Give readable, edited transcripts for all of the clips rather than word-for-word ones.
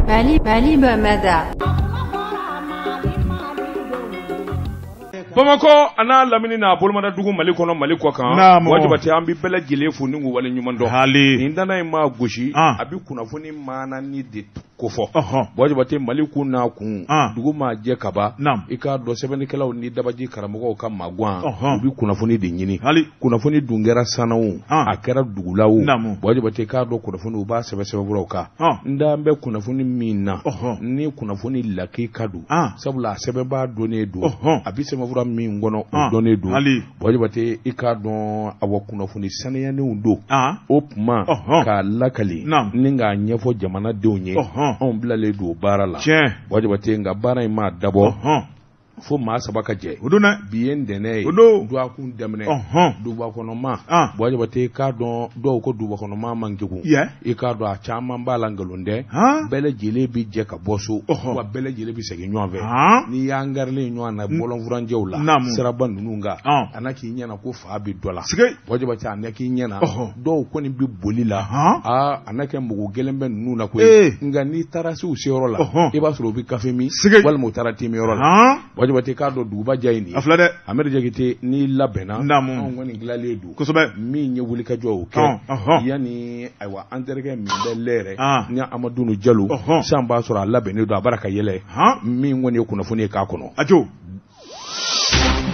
Mali Mali Bamada. Bamakɔ a n'a lamini n'a bolomadadugu Mali kɔnɔ Mali kɔ kan Naamu. Buwa Jabate an bɛ bɛɛ lajɛlen fo ni k'u waleɲuman dɔn Hali. nin danna in maa gosi An. a bɛ kunnafoni maanani de kofɔ Ɔhɔn. Buwa Jabate Mali kun n'a kun An. dugu maa jɛ kaba Naamu. i k'a dɔn sɛbɛnnikɛlaw ni dabaji karamɔgɔw ka magan Ɔhɔn. u bɛ kunnafoni de ɲini Hali. kunnafoni dun kɛra sanna o An. a kɛra dugula o Naamu. Buwa Jabate i k'a dɔn kunnafoni u b'a sɛbɛn sɛbɛnfuraw kan Ɔn. n da bɛ kunnafoni min na Ɔhɔn. ni kunnafoni lakika don An. sabula a sɛbɛnbaa dɔnnen don Ɔhɔn. a bɛ sɛbɛnfura min kɔnɔ o An. dɔnnen don Hali. Buwa Jabate i k'a dɔn awa kunnafoni saniyanenw don An. o tuma Ɔhɔn. k'a lakali Naamu. ni k'a ɲɛfɔ jamanadenw ye Ɔhɔn. anw bilalen don o baara la Tiɲɛ. Buwa Jabate nka baara in maa dabɔ Ɔhɔn. fo maa saba ka jɛ O don dɛ. bi ye ntɛnɛn ye O don. dɔgɔkun daminɛ Ɔhɔn. dugubakɔnɔma An. Buwa Jabate i k'a dɔn dɔw ko dugubakɔnɔma man kegun Yɛ. i k'a dɔn a caman b'a la nkalon tɛ Han. bɛɛ lajɛlen bɛ jɛ ka bɔ so Ɔhɔn. wa bɛɛ lajɛlen bɛ segin ɲɔgɔn fɛ Han. n'i y'an garilen ɲɔgɔn na bɔlɔnfurancɛw la Naamu. siraba ninnu kan Ɔn. a na k'i ɲɛna ko fa bɛ dɔ la Sike. Buwa Jabate a na k'i ɲɛna Ɔhɔn. dɔw kɔni bɛ boli la Han. aa a na kɛ mɔgɔ gɛlɛn bɛ ninnu na Ee. koyi nka n'i taara se u seyɔrɔ la Ɔhɔn. i b'a sɔrɔ u bɛ kafe min Sike. walima u taara temiyɔrɔ la Han. Buwa Jabate k'a dɔn duguba diya ye nin ye A filɛ dɛ. Amadu Jakite n'i labɛnna Naamu. anw kɔni dilanlen don Kosɛbɛ. min ye wulikajɔ o Ɔn, kɛ ɔhɔn. yanni ayiwa an terikɛ min bɛ lɛ yɛrɛ An. ni Amadunu Jalo Ɔhɔn. san b'a sɔrɔ a labɛnnen don a bara ka yɛlɛ Han. min kɔni ye kunnafoni ye k'a kɔnɔ A jo.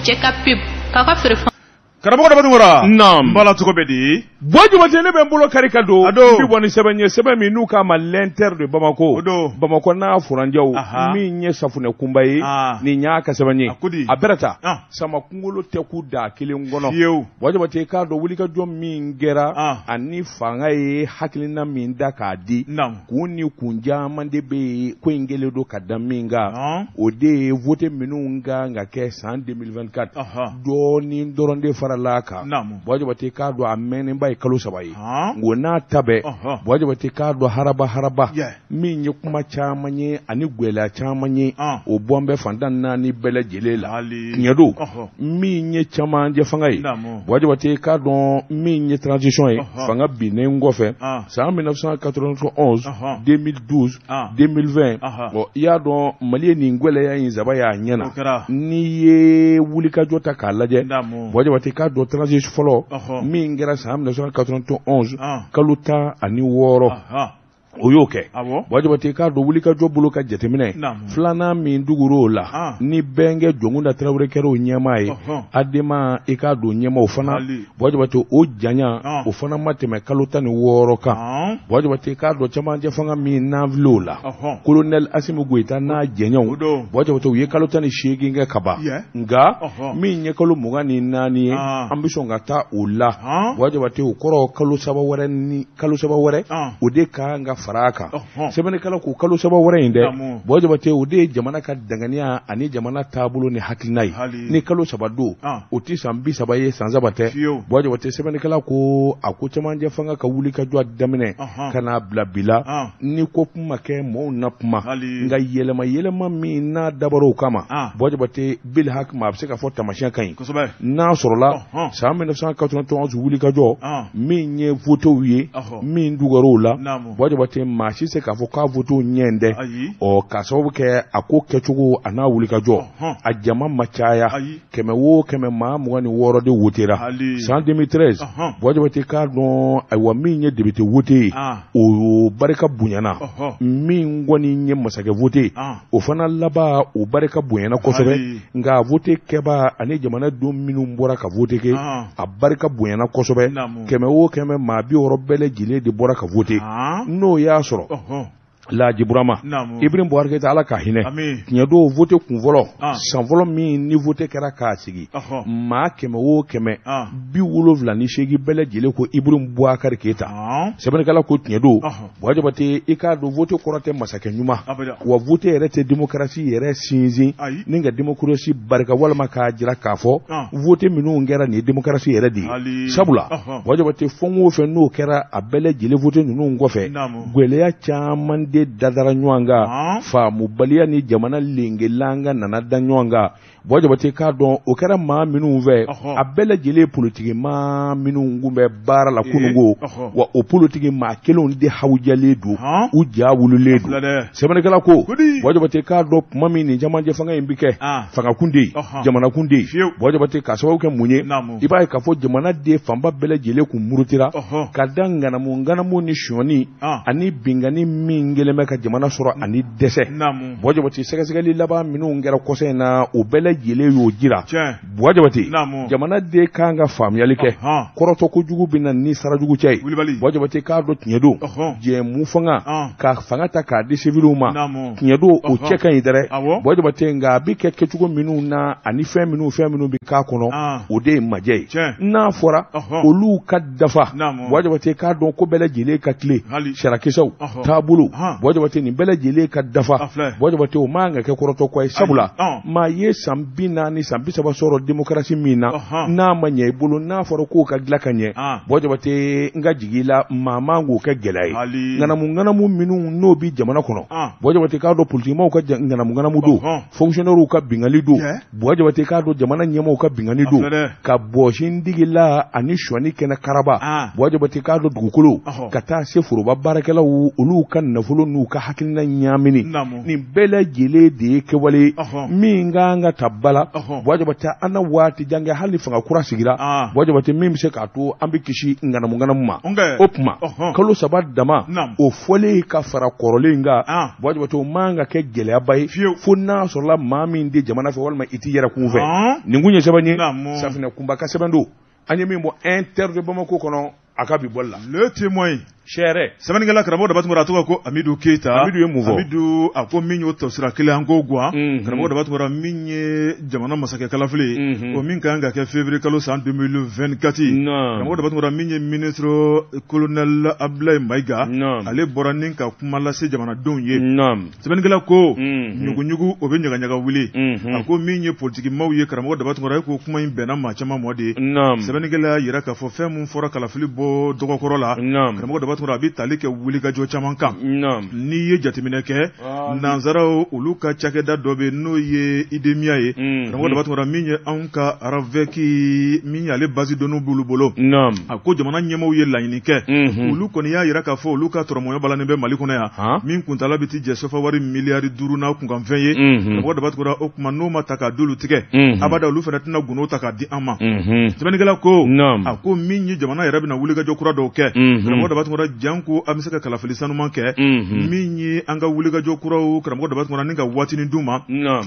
Jɛ ka pub k'aw ka feere Karamɔgɔ Dabaninko. Naam. N b'a la cogo bɛ di? Buwa Jabate ne bɛ n bolo kari ka don A don. n bɛ bɔ ni sɛbɛn ye sɛbɛn min n'u k'a ma l'Inter de Bamako O don. Bamakɔ n'a furancɛw Aha. min ye safunɛ kunba ye Ah. nin y'a ka sɛbɛn ye A ko di? a bɛrɛ ta Ah. sama kunkolo tɛ ku da kelen kɔnɔ Fiyewu. Buwa Jabate i k'a dɔn wulikajɔ min kɛra Ah. ani fanga ye hakilina min da k'a di Naamu. kun ni kun caman de bɛ yen ko in kɛlen don ka da min kan Ɔn. o de ye vote minnu kan ka kɛ san 2024 Ɔhɔn. dɔɔnin dɔrɔn de farala a kan Naamu. Buwa Jabate k'a dɔn a mɛnnenba ye kalo saba ye Han. nko n'a ta bɛɛ Ɔhɔn. Buwa Jabate k'a dɔn haraba haraba Yeah. min ye kuma caman ye ani gwɛlɛya caman ye Ɔn. o bɔn bɛ fantan naani bɛɛ lajɛlen la Hali. tiɲɛ don Ɔhɔn. min ye camancɛ fanga ye Naamu. Buwa Jabate k'a dɔn min ye transition ye Ɔhɔn. fanga binnen kɔfɛ An. san 1991 Ɔhɔn. 2012 An. 2020 Ɔhɔn. ɔ i y'a dɔn Mali ye nin gwɛlɛya in saba y'a ɲɛ O na kɛra. n'i ye wulikajɔ ta k'a lajɛ Naamu. Buwa Jabate k'a dɔn transition fɔlɔ Ɔhɔn. min kɛra san 1991 An. kalo 16 Ɔhɔn. o y'o kɛ Awɔ. Buwa Jabate k'a dɔn wulikajɔ bolo ka jateminɛ Naamu. filanan min dugur'o la An. ni bɛnkɛ Jɔnkunda Tarawele kɛra o ɲɛmaa ye Ɔhɔn. Adema i k'a don ɲɛmaaw fana Hali. Buwa Jabate o janya An. o fana ma tɛmɛ kalo 16 kan Han. Buwa Jabate k'a dɔn camancɛ fanga min n'an filɛ o la Ɔhɔn. colonel Asimi Goyita n'a O jɛɲɔgɔnw don. Buwa Jabate u ye kalo 18 kɛ kaban Yeah. nka Ɔhɔn. min ye kalo 24 ye An. an bɛ sɔn ka taa o la Han. Buwa Jabate o kɔrɔ kalo saba wɛrɛ ni kalo saba wɛrɛ An. o de ka kan ka fara a kan Ɔhɔn. sɛbɛnnikɛla ko kalo saba wɛrɛ in dɛ Naamu. Buwa Jabate o de ye jamana ka danganiya ani jamana taabolo ni hakilina ye Hali. ni kalo saba don An. o ti san 30 ye san saba tɛ Fiyewu. Buwa Jabate sɛbɛnnikɛla ko a ko camancɛ fanga ka wuli ka jɔ a daminɛ Ɔhɔn. ka n'a bila bi la An. ni ko kuma kɛ mɔɔw na kuma Hali. nka yɛlɛma yɛlɛma min n'a dabar'o kama An. Buwa Jabate bil hakima a bɛ se ka fɔ taamasiyɛn ka ɲi Kosɛbɛ. n'a sɔrɔla Ɔhɔn. san 1991 wulikajɔ An. min ye votew ye Ɔhɔ. min dugɔr'o la Naamu. Buwa Jabate maa si se k'a fɔ k'a votew ɲɛ dɛ Ayi. ɔ k'a sababu kɛ a ko kɛcogo a n'a wulikajɔ Ɔhɔn. a jama ma caya Ayi. kɛmɛ o kɛmɛ maa 26 de wotera Hali. san 2013 Ɔhɔn. Buwa Jabate k'a dɔn ayiwa min ye député wote ye An. o barika bonyana Ɔhɔ. min kɔni ye masakɛ vote ye An. o fana laban o barika bonyana kosɛbɛ Hali. nka vote kɛbaa ani jamanadenw minnu bɔra ka vote kɛ An. a barika bonyana kosɛbɛ Naamu. kɛmɛ o kɛmɛ maa 60 bɛɛ lajɛlen de bɔra ka vote Han. n'o y'a sɔrɔ Ɔhɔn. Laji Burama Naamu. Ibrahim Boubacar Keita Ala ka hinɛ Ami. tiɲɛ don vote kun fɔlɔ An. san fɔlɔ min ni vote kɛra k'a sigi Ɔhɔn. maa kɛmɛ o kɛmɛ An. 78 bɛɛ lajɛlen ko Ibrahim Boubacar Keita Han. sɛbɛnnikɛla ko tiɲɛ don Ɔhɔn. Buwa Jabate i k'a dɔn vote kɔrɔ tɛ masakɛ ɲuman Abada. wa vote yɛrɛ tɛ démocratie yɛrɛ sinsin Ayi. ni ka démocratie barika walima k'a jira k'a fɔ An. vote minnu kɛra nin ye démocratie yɛrɛ de ye Hali. sabula Ɔhɔn. Buwa Jabate fɛn o fɛn n'o kɛra a bɛɛ lajɛlen vote ninnu kɔfɛ Naamu. gwɛlɛya caman de dadara ɲɔgɔn kan faamubaliya ni jamana lengelanga nana da ɲɔgɔn kan Buwa Jabate k'a dɔn o kɛra maa minnu fɛ a bɛɛ lajɛlen politigi maa minnu kun bɛ baara la kununko wa o politigi maa kelenw de hawujalen don u ja wululen don sɛbɛnnikɛla ko Buwa Jabate k'a dɔn tuma min nin camancɛ fanga in bɛ kɛ fanga kun tɛ yen jamana kun tɛ yen Buwa Jabate k'a sababu kɛ mun ye i b'a ye k'a fɔ jamana den fanba bɛɛ lajɛlen kun murutira ka da ŋanamu ŋanamu ni sonyani ani binkanni min kɛlen bɛ ka jamana sɔrɔ ani dɛsɛ Buwa Jabate sɛgɛsɛgɛli laban minnu kɛra kɔsa in na o bɛɛ lajɛlen y'o jira Buwa Jabate jamana den kan ka faamuyali kɛ kɔrɔtɔ kojugu bɛ na ni sara jugu cɛ ye Buwa Jabate k'a dɔn tiɲɛ don jɛmu fanga ka fanga ta k'a di siviliw ma tiɲɛ don o cɛ ka ɲi dɛrɛ Buwa Jabate nka a bɛ kɛ kɛcogo minnu na ani fɛn minnu bɛ k'a kɔnɔ o de ye majɛ ye n'a fɔra olu ka dafa Buwa Jabate k'a dɔn ko bɛɛ lajɛlen ka tilen sariyakisɛw taabolo Buwa Jabate nin bɛɛ lajɛlen ka dafa Buwa Jabate o man ka kɛ kɔrɔtɔ ko ye sabula maa ye san 40 san 30 sɔrɔ démocratie min na n'a ma ɲɛ i bolo n'a fɔra k'o ka dilan ka ɲɛ Buwa Jabate n ka jigi la maa man k'o kɛ gɛlɛya ye ŋanamu ŋanamu minnu n'o bɛ jamana kɔnɔ Buwa Jabate k'a dɔn politikimaw ka ŋanamu ŋanamu don fonctionnaires ka binkanni don Buwa Jabate k'a dɔn jamana ɲɛmaaw ka binkanni don ka bɔsindigi la ani sonyani kɛnɛ karaba Buwa Jabate k'a dɔn dugukolo ka taa se foroba baarakɛlaw olu ka nafolo n'u ka hakilina ɲaamini nin bɛɛ lajɛlen de ye kɛwale ye min ka kan ka ta ba la Buwa Jabate an na waati jan kɛ hali fanga kura sigira Buwa Jabate min bɛ se k'a to an bɛ kisi ŋanamu ŋanamu ma o tuma kalo 3 dama o fɔlen ka fara kɔrɔlen kan Buwa Jabate o man ka kɛ gɛlɛyaba ye fo n'a sɔrɔla maa min tɛ jamana fɛ walima i t'i yɛrɛ kun fɛ nin kun ye sɛbɛn ye Safinɛ Kunba ka sɛbɛn don an ye min bɔ Inter de Bamako kɔnɔ a ka bi bɔli la Le Témoin sɛrɛ sɛbɛnnikɛla karamɔgɔ Daba Tunkara a tɔgɔ ko Amidu Keyita Amidu ye mun fɔ Amidu a ko min y'o tɔsira kelen an k'o guwan karamɔgɔ Daba Tunkara min ye jamana masakɛ kalafili ye o min ka kan ka kɛ février kalo san 2024 karamɔgɔ Daba Tunkara min ye ministre colonel Abdoulaye Mayiga ale bɔra ni ka kuma lase jamanadenw ye sɛbɛnnikɛla ko ɲuguɲugu o bɛ ɲagaɲaga wuli a ko min ye politikimaw ye karamɔgɔ Daba Tunkara e ko kuma in bɛnna maa caman mɔ de ye sɛbɛnnikɛla y'a jira k'a fɔ fɛn min fɔra kalafili bɔ dɔgɔkɔrɔ la karamɔgɔ Daba Tunkara a bɛ tali kɛ wulikajɔ caman kan n'i ye jateminɛ kɛ nansaraw olu ka cakɛda dɔ bɛ n'o ye IDEMIA ye karamɔgɔ Daba Tunkara min ye anw ka RAVEC min y'ale base données b'olu bolo a ko jamana ɲɛmaaw ye laɲini kɛ olu kɔni y'a jira k'a fɔ olu ka tɔrɔmɔɲɔ balannen bɛ Mali kɔnɔ yan min kuntaala bɛ t'i jɛ sefa wari miliyari 5 n'a kunkanfɛn ye karamɔgɔ Daba Tunkara o tuma n'o ma ta k'a d'olu tigɛ abada olu fana tɛna gundo ta k'a di an ma sɛbɛnnikɛla ko a ko min ye jamana yɛrɛ bɛna wulikajɔ kura dɔw kɛ karamɔgɔ Daba Tunkara janko an bɛ se ka kalafili sanuman kɛ min ye an ka wulikajɔ kuraw karamɔgɔ Daba Tunkara ni ka waatinin d'u ma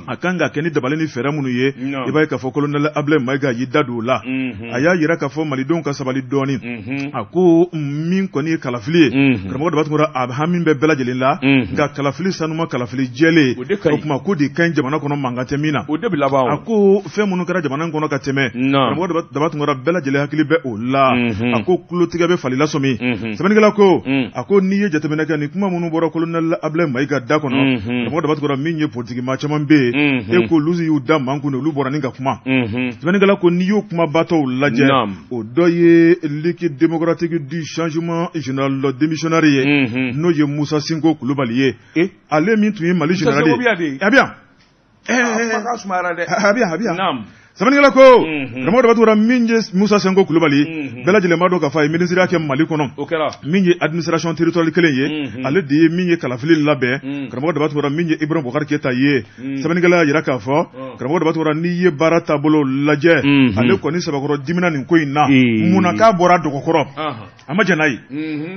a kan ka kɛ ni dabali ni fɛɛrɛ minnu ye i b'a ye k'a fɔ colonel Abdoulaye Mayiga y'i da don o la a y'a jira k'a fɔ malidenw ka sabali dɔɔnin a ko min kɔni ye kalafili ye karamɔgɔ Daba Tunkara a hami bɛ bɛɛ lajɛlen la nka kalafili sanuma kalafili jɛlen o tuma k'o de ka ɲi jamana kɔnɔ mankan tɛ min na a ko fɛn minnu kɛra jamana kɔnɔ ka tɛmɛ karamɔgɔ Daba Tunkara bɛɛ lajɛlen hakili bɛ o la a ko tulotigɛ bɛ fali lasɔmi sɛbɛnnikɛla ko a ko n'i ye jateminɛ kɛ nin kuma minnu bɔra colonel Abdoulaye Mayiga da kɔnɔ karamɔgɔ Daba Tunkara min ye politiki maa caman bɛ yen e ko olu y'u da mankun olu bɔra ni ka kuma sɛbɛnnikɛla ko n'i y'o kumabatɔw lajɛ o dɔ ye Ligue démocratique du changement général démissionnaire ye n'o ye Musa Sinko Kulubali ye ale min tun ye Mali général ye a bɛ yan a bɛ yan sɛbɛnnikɛla ko karamɔgɔ Daba Tunkara min ye Musa Sinko Kulubali bɛɛ lajɛlen b'a dɔn k'a fɔ a ye minisiriya kɛ Mali kɔnɔ min ye administration territoriale kelen ye ale de ye min ye kalafili labɛn karamɔgɔ Daba Tunkara min ye Ibrahim Boubacar Keita ye sɛbɛnnikɛla y'a jira k'a fɔ karamɔgɔ Daba Tunkara n'i ye baara taabolo lajɛ ale kɔni sabakɔrɔ dimina nin ko in na munna k'a bɔra dɔgɔkɔrɔ a ma jɛn n'a ye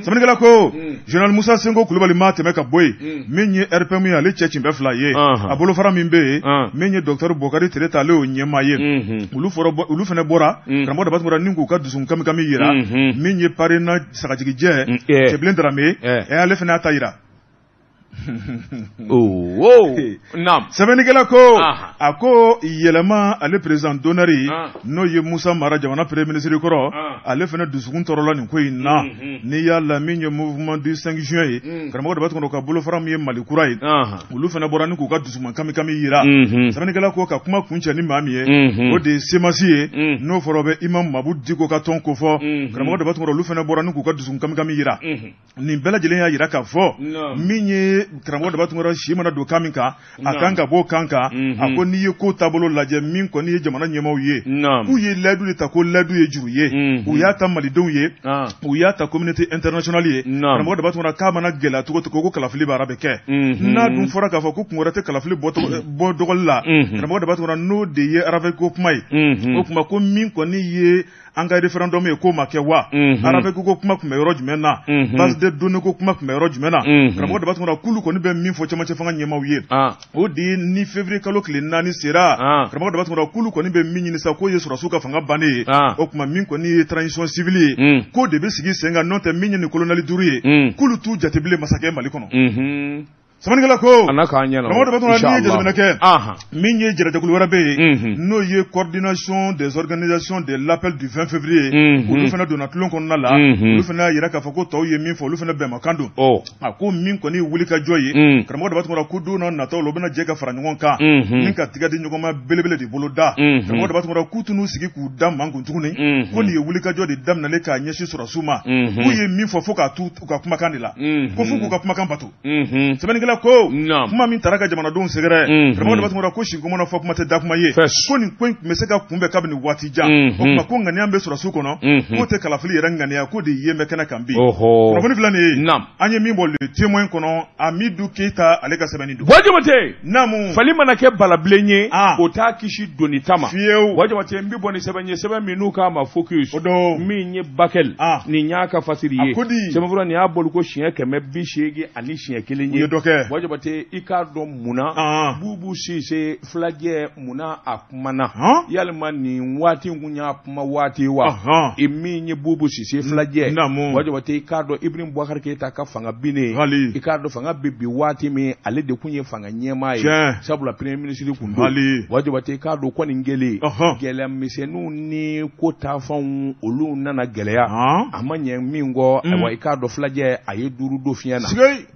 sɛbɛnnikɛla ko général Musa Sinko Kulubali ma tɛmɛ ka bɔ yen min ye RPM ye ale cɛ cinbɛ fila ye a bolofara min bɛ yen min ye docteur Bokari Tereta ale y'o ɲɛmaa ye olu fana bɔra karamɔgɔ Daba Tunkara ni k'u ka dusu kamikami jira min ye PARENA sagajigijɛ Cɛbilen Darame ale fana y'a ta jira. Oh, naam. Sɛbɛnnikɛla ko a ko yɛlɛma ale président d'honneur n'o ye Musa Mara jamana premier ministre kɔrɔ, ale fana dusukun tɔɔrɔla nin ko in na. N'i y'a la min ye mouvement du 5 juin ye, karamɔgɔ Daba Tunkara ka bolofara min ye Mali kura ye, olu fana bɔra ni k'u ka dusukun kami kami yira. Sɛbɛnnikɛla ko ka kuma kuncɛ ni maa min ye, o de ye CMAS ye, n'o fɔra bɛ Imam Mabu Diko ka tɔn ko fɔ. Karamɔgɔ Daba Tunkara olu fana bɔra ni k'u ka dusukun kami kami yira. Nin bɛɛ lajɛlen y'a yira k'a fɔ min ye karamɔgɔ Daba Tunkara si mana don kan min kan, a kan ka bɔ kan kan. A ko n'i ye ko taabolo lajɛ, min kɔni ye jamana ɲɛmaaw ye, k'u ye layidu de ta, ko layidu ye juru ye, u y'a ta malidenw ye, u y'a ta communauté internationale ye. Karamɔgɔ Daba Tunkara k'a mana gɛlɛya cogo cogo, ko kalafili baara bɛ kɛ. N'a dun fɔra k'a fɔ ko kun wɛrɛ tɛ kalafili bɔ dɔgɔli la, karamɔgɔ Daba Tunkara n'o de ye RAVEC ko kuma ye, o tuma ko min kɔni ye an ka référendum ye, k'o ma kɛ wa? RAVEC ko kuma tun bɛ yɔrɔ jumɛn na? Base de données ko kuma tun bɛ yɔrɔ jumɛn na? Karamɔgɔ Daba Tunkara k'olu kɔni bɛ min fɔ cɛmancɛ fanga ɲɛmaaw ye, o de ye ni février kalo tile 4 sera, karamɔgɔ Daba Tunkara k'olu kɔni bɛ min ɲini sa, k'o ye sɔrɔdasiw ka fanga bannen ye. O tuma min kɔni ye transition civile ye, k'o de bɛ sigi sen kan, n'o tɛ min ye nin colonel 5 ye, k'olu t'u jate bilen masakɛ Mali kɔnɔ. Sɛbɛnnikɛla ko karamɔgɔ Daba Tunkara n'i ye jateminɛ kɛ, min ye jɛrɛjɛkulu wɛrɛ bɛ yen, n'o ye coordination des organisations de l'appel du 20 février, olu fana donna tulon kɔnɔna la. Olu fana y'a yira k'a fɔ ko tɔw ye min fɔ, olu fana bɛnmakan don. A ko min kɔni ye wuli ka jɔ ye, karamɔgɔ Daba Tunkara ko don n'a nataw la, u bɛna jɛ ka fara ɲɔgɔn kan ni ka tigɛ di ɲɔgɔn ma belebele de bolo da. Karamɔgɔ Daba Tunkara k'u tɛn'u sigi k'u da mankun tuguni, ko nin ye wuli ka jɔ de daminɛlen k'a ɲɛsin sɔrɔdasiw ma. K'u ye min fɔ, fo k'a t'u ka kumakan de la, ko f'u k'u ka kumakan bato. Sɛbɛnnikɛla ko kuma min taara ka jamanadenw sɛgɛrɛ, karamɔgɔ Daba Tunkara ko siko mana fɔ kuma tɛ da kuma ye, ko nin ko in tun bɛ se ka kunbɛn kabini waati jan. O tuma ko ŋaniya bɛ sɔrɔdasiw kɔnɔ, k'o tɛ kalafili yɛrɛ ŋaniya, k'o de ye bɛ kɛnɛ kan bi. Kunnafoni filɛ nin ye, an ye min bɔ Le Témoin kɔnɔ, Amidu Keyita ale ka sɛbɛnni don. Buwa Jabate, naamu. Fali mana kɛ balabilen ye, o t'a kisi doni ta ma. Fiyewu. Buwa Jabate, n bɛ bɔ ni sɛbɛn ye, sɛbɛn min n'u k'a ma Focus, min ye Bakel, nin y'a ka fasiri ye. Sɛbɛnfura nin y'a bɔli ko siɲɛ 881 ye. Buwa Jabate, i k'a dɔn munna Bubu Sise filajɛ munna a kumana, yalima nin waati kun y'a kuma waati wa? I min ye Bubu Sise filajɛ, Buwa Jabate, i k'a dɔn Ibrahim Boubacar Keita ka fanga binnen, i k'a dɔn fanga bɛ bi waati min, ale de kun ye fanga ɲɛmaa ye, sabula premier ministre kun don. Buwa Jabate, i k'a dɔn ko nin kɛlen, gɛlɛya misɛnninw ni ko taafanw olu nana gɛlɛya, a ma ɲɛ min kɔ, ayiwa i k'a dɔn filajɛ a ye 5 don fiɲɛ na.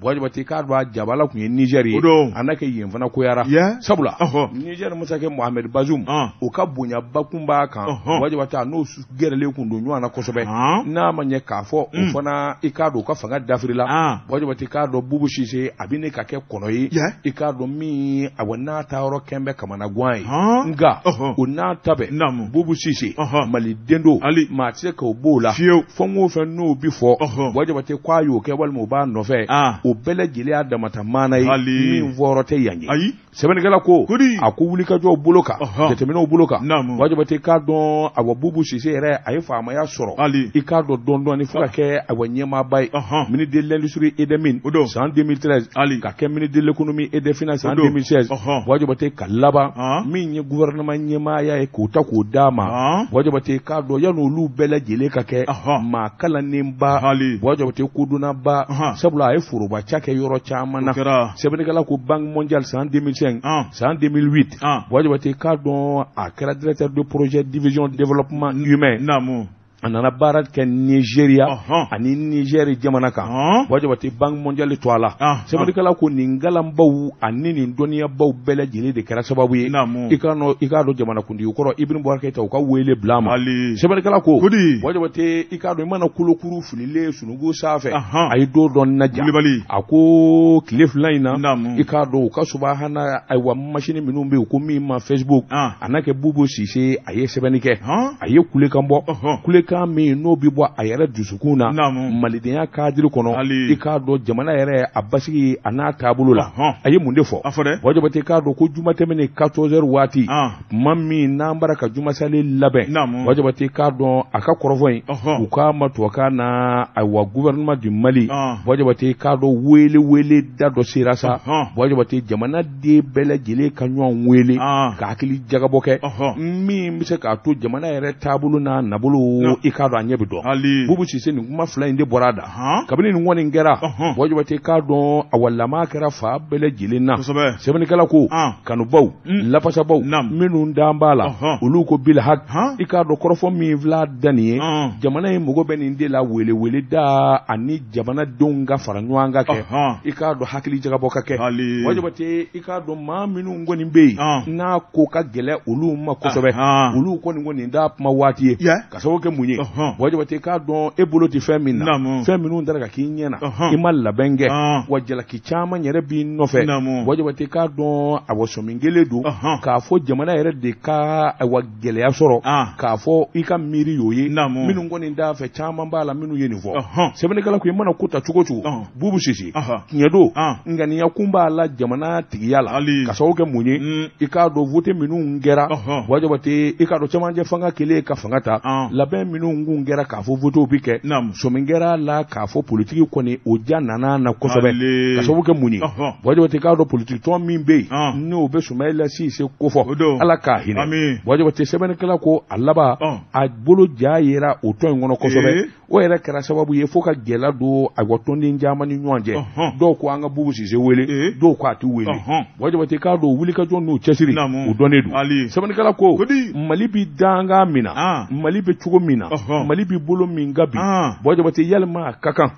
Buwa Jabate, i k'a dɔn a jabala kun ye Niger ye, a n'a kɛ yen fana koyara, sabula Niger masakɛ Mohamed Bazoum, o ka bonyaba kun b'a kan. Buwa Jabate, a n'o gɛrɛlen kun don ɲɔgɔn na kosɛbɛ, n'a ma ɲɛ k'a fɔ o fana i k'a dɔn u ka fanga dafirila. Buwa Jabate, i k'a dɔn Bubu Sise a bɛ ne ka kɛ kɔnɔ ye, i k'a dɔn min awa n'a ta yɔrɔ kɛn bɛ kamanagan ye, nka o n'a ta bɛɛ Bubu Sise maliden don, maa tɛ se k'o b'o la. Fɛn o fɛn n'o bi fɔ, Buwa Jabate k'a y'o kɛ walima o b'a nɔfɛ, o bɛɛ lajɛlen y'a damata maana ye, min fɔyɔrɔ tɛ yan ye. Sɛbɛnnikɛla ko a ko wulikajɔw bolo kan, jateminɛw bolo kan, Buwa Jabate k'a dɔn awa Bubu Sise yɛrɛ a ye faamaya sɔrɔ, i k'a dɔn dɔɔni dɔɔni fo ka kɛ awa ɲɛmaaba ye, ministre de l'industrie et des mines san 2013, ka kɛ ministre de l'économie et des finances san 2016. Buwa Jabate ka laban min ye gouvernement ɲɛmaaya ye k'o ta k'o d'a ma. Buwa Jabate k'a dɔn yan'olu bɛɛ lajɛlen ka kɛ maa kalannenba, Buwa Jabate kodɔnnaba, sabula a ye foroba ca kɛ yɔrɔ caman na. Sɛbɛnnikɛla ko Banque mondiale san 2005, san 2008, Buwa Jabate k'a dɔn a kɛra directeur de projet division développement humain. A nana baara kɛ Nigeria ani Niger jamana kan. Buwa Jabate, Banque mondiale to a la. Sɛbɛnnikɛla ko nin kalanbaw ani nin dɔnniyabaw bɛɛ lajɛlen de kɛra sababu ye, i k'a dɔn jamanakuntigi kɔrɔ Ibrahim Boubacar Keita u ka wele bila a ma. Sɛbɛnnikɛla ko Buwa Jabate, i k'a dɔn i mana kolokuru fililen sunugu sanfɛ, a ye don dɔ naja. A ko tile 2 in na, i k'a dɔn u ka subahana ayiwa masini minnu bɛ yen ko min ma Facebook, a n'a kɛ Bubu Sise a ye sɛbɛnni kɛ, a ye kulekan bɔ, kulekan min n'o bɛ bɔ a yɛrɛ dusukun na, malidenya cadre kɔnɔ, i k'a dɔn jamana yɛrɛ a basigi a n'a taabolo la. A ye mun de fɔ? Buwa Jabate k'a dɔn ko juma tɛmɛnen 14h waati, tuma min n'an bara ka jumasale labɛn, Buwa Jabate k'a dɔn a ka kɔrɔfɔ in, u k'a ma tubabukan na ayiwa gouvernement du Mali, Buwa Jabate k'a dɔn wele wele da dɔ sera sa. Buwa Jabate, jamanaden bɛɛ lajɛlen ka ɲɔgɔn wele ka hakili jagabɔ kɛ min bɛ se k'a to jamana yɛrɛ taabolo n'a nabolo i k'a dɔn a ɲɛ bɛ dɔn. Bubu Sise, nin kuma fila in de bɔra a da kabini nin kɔni kɛra. Buwa Jabate, k'a dɔn awa lama kɛra fa bɛɛ lajɛlen na. Sɛbɛnnikɛla ko kanubaw, lafasabaw minnu dan b'a la, olu ko bilhak, i k'a dɔn kɔrɔfɔ min fila da nin ye, jamana in mago bɛ nin de la, welewele da ani jamanadenw ka fara ɲɔgɔn kan kɛ, i k'a dɔn hakili jagabɔ ka kɛ. Buwa Jabate, i k'a dɔn maa minnu kɔni bɛ yen n'a ko ka gɛlɛn olu ma kosɛbɛ, olu kɔni ko nin t'a kuma waati ye. Ka sababu kɛ mun ye? Buwa Jabate, k'a dɔn e bolo tɛ fɛn min na, fɛn minnu taara ka k'i ɲɛ na, i ma labɛn kɛ, wa jalaki caman yɛrɛ b'i nɔfɛ. Buwa Jabate, k'a dɔn awa sɔmi kelen don k'a fɔ jamana yɛrɛ de ka awa gɛlɛya sɔrɔ, k'a fɔ i ka miiri y'o ye. Minnu kɔni t'a fɛ, caman b'a la minnu ye nin fɔ. Sɛbɛnnikɛla ko i mana ko ta cogo o cogo, Bubu Sise, tiɲɛ don, ŋaniya kun b'a la jamana tigiya la. Ka sababu kɛ mun ye? I k'a dɔn vote minnu kɛra, Buwa Jabate, i k'a dɔn cɛmancɛ fanga kelen ka fanga ta, labɛn minnu kun kɛra k'a fɔ votew bi kɛ, sɔmi kɛra la k'a fɔ politiki kɔni o ja nana na kosɛbɛ. Ka sababu kɛ mun ye? Buwa Jabate, k'a dɔn politiki tɔn min bɛ yen, n'o bɛ Sumayila Sise kofɔ, Ala k'a hinɛ. Buwa Jabate, sɛbɛnnikɛla ko a laban a bolo ja yera o tɔn in kɔnɔ kosɛbɛ. O yɛrɛ kɛra sababu ye fo ka gɛlɛya don ayiwa tɔnden caman ni ɲɔgɔn cɛ. Dɔw ko an ka Bubu Sise wele, dɔw ko a tɛ wele. Buwa Jabate, k'a dɔn wulikajɔ n'u cɛsiri, o dɔnnen don. Sɛbɛnnikɛla ko Mali bi dankan min na, Mali bɛ cogo min na, Mali bi bolo min kan bi, Buwa Jabate, yalima a ka kan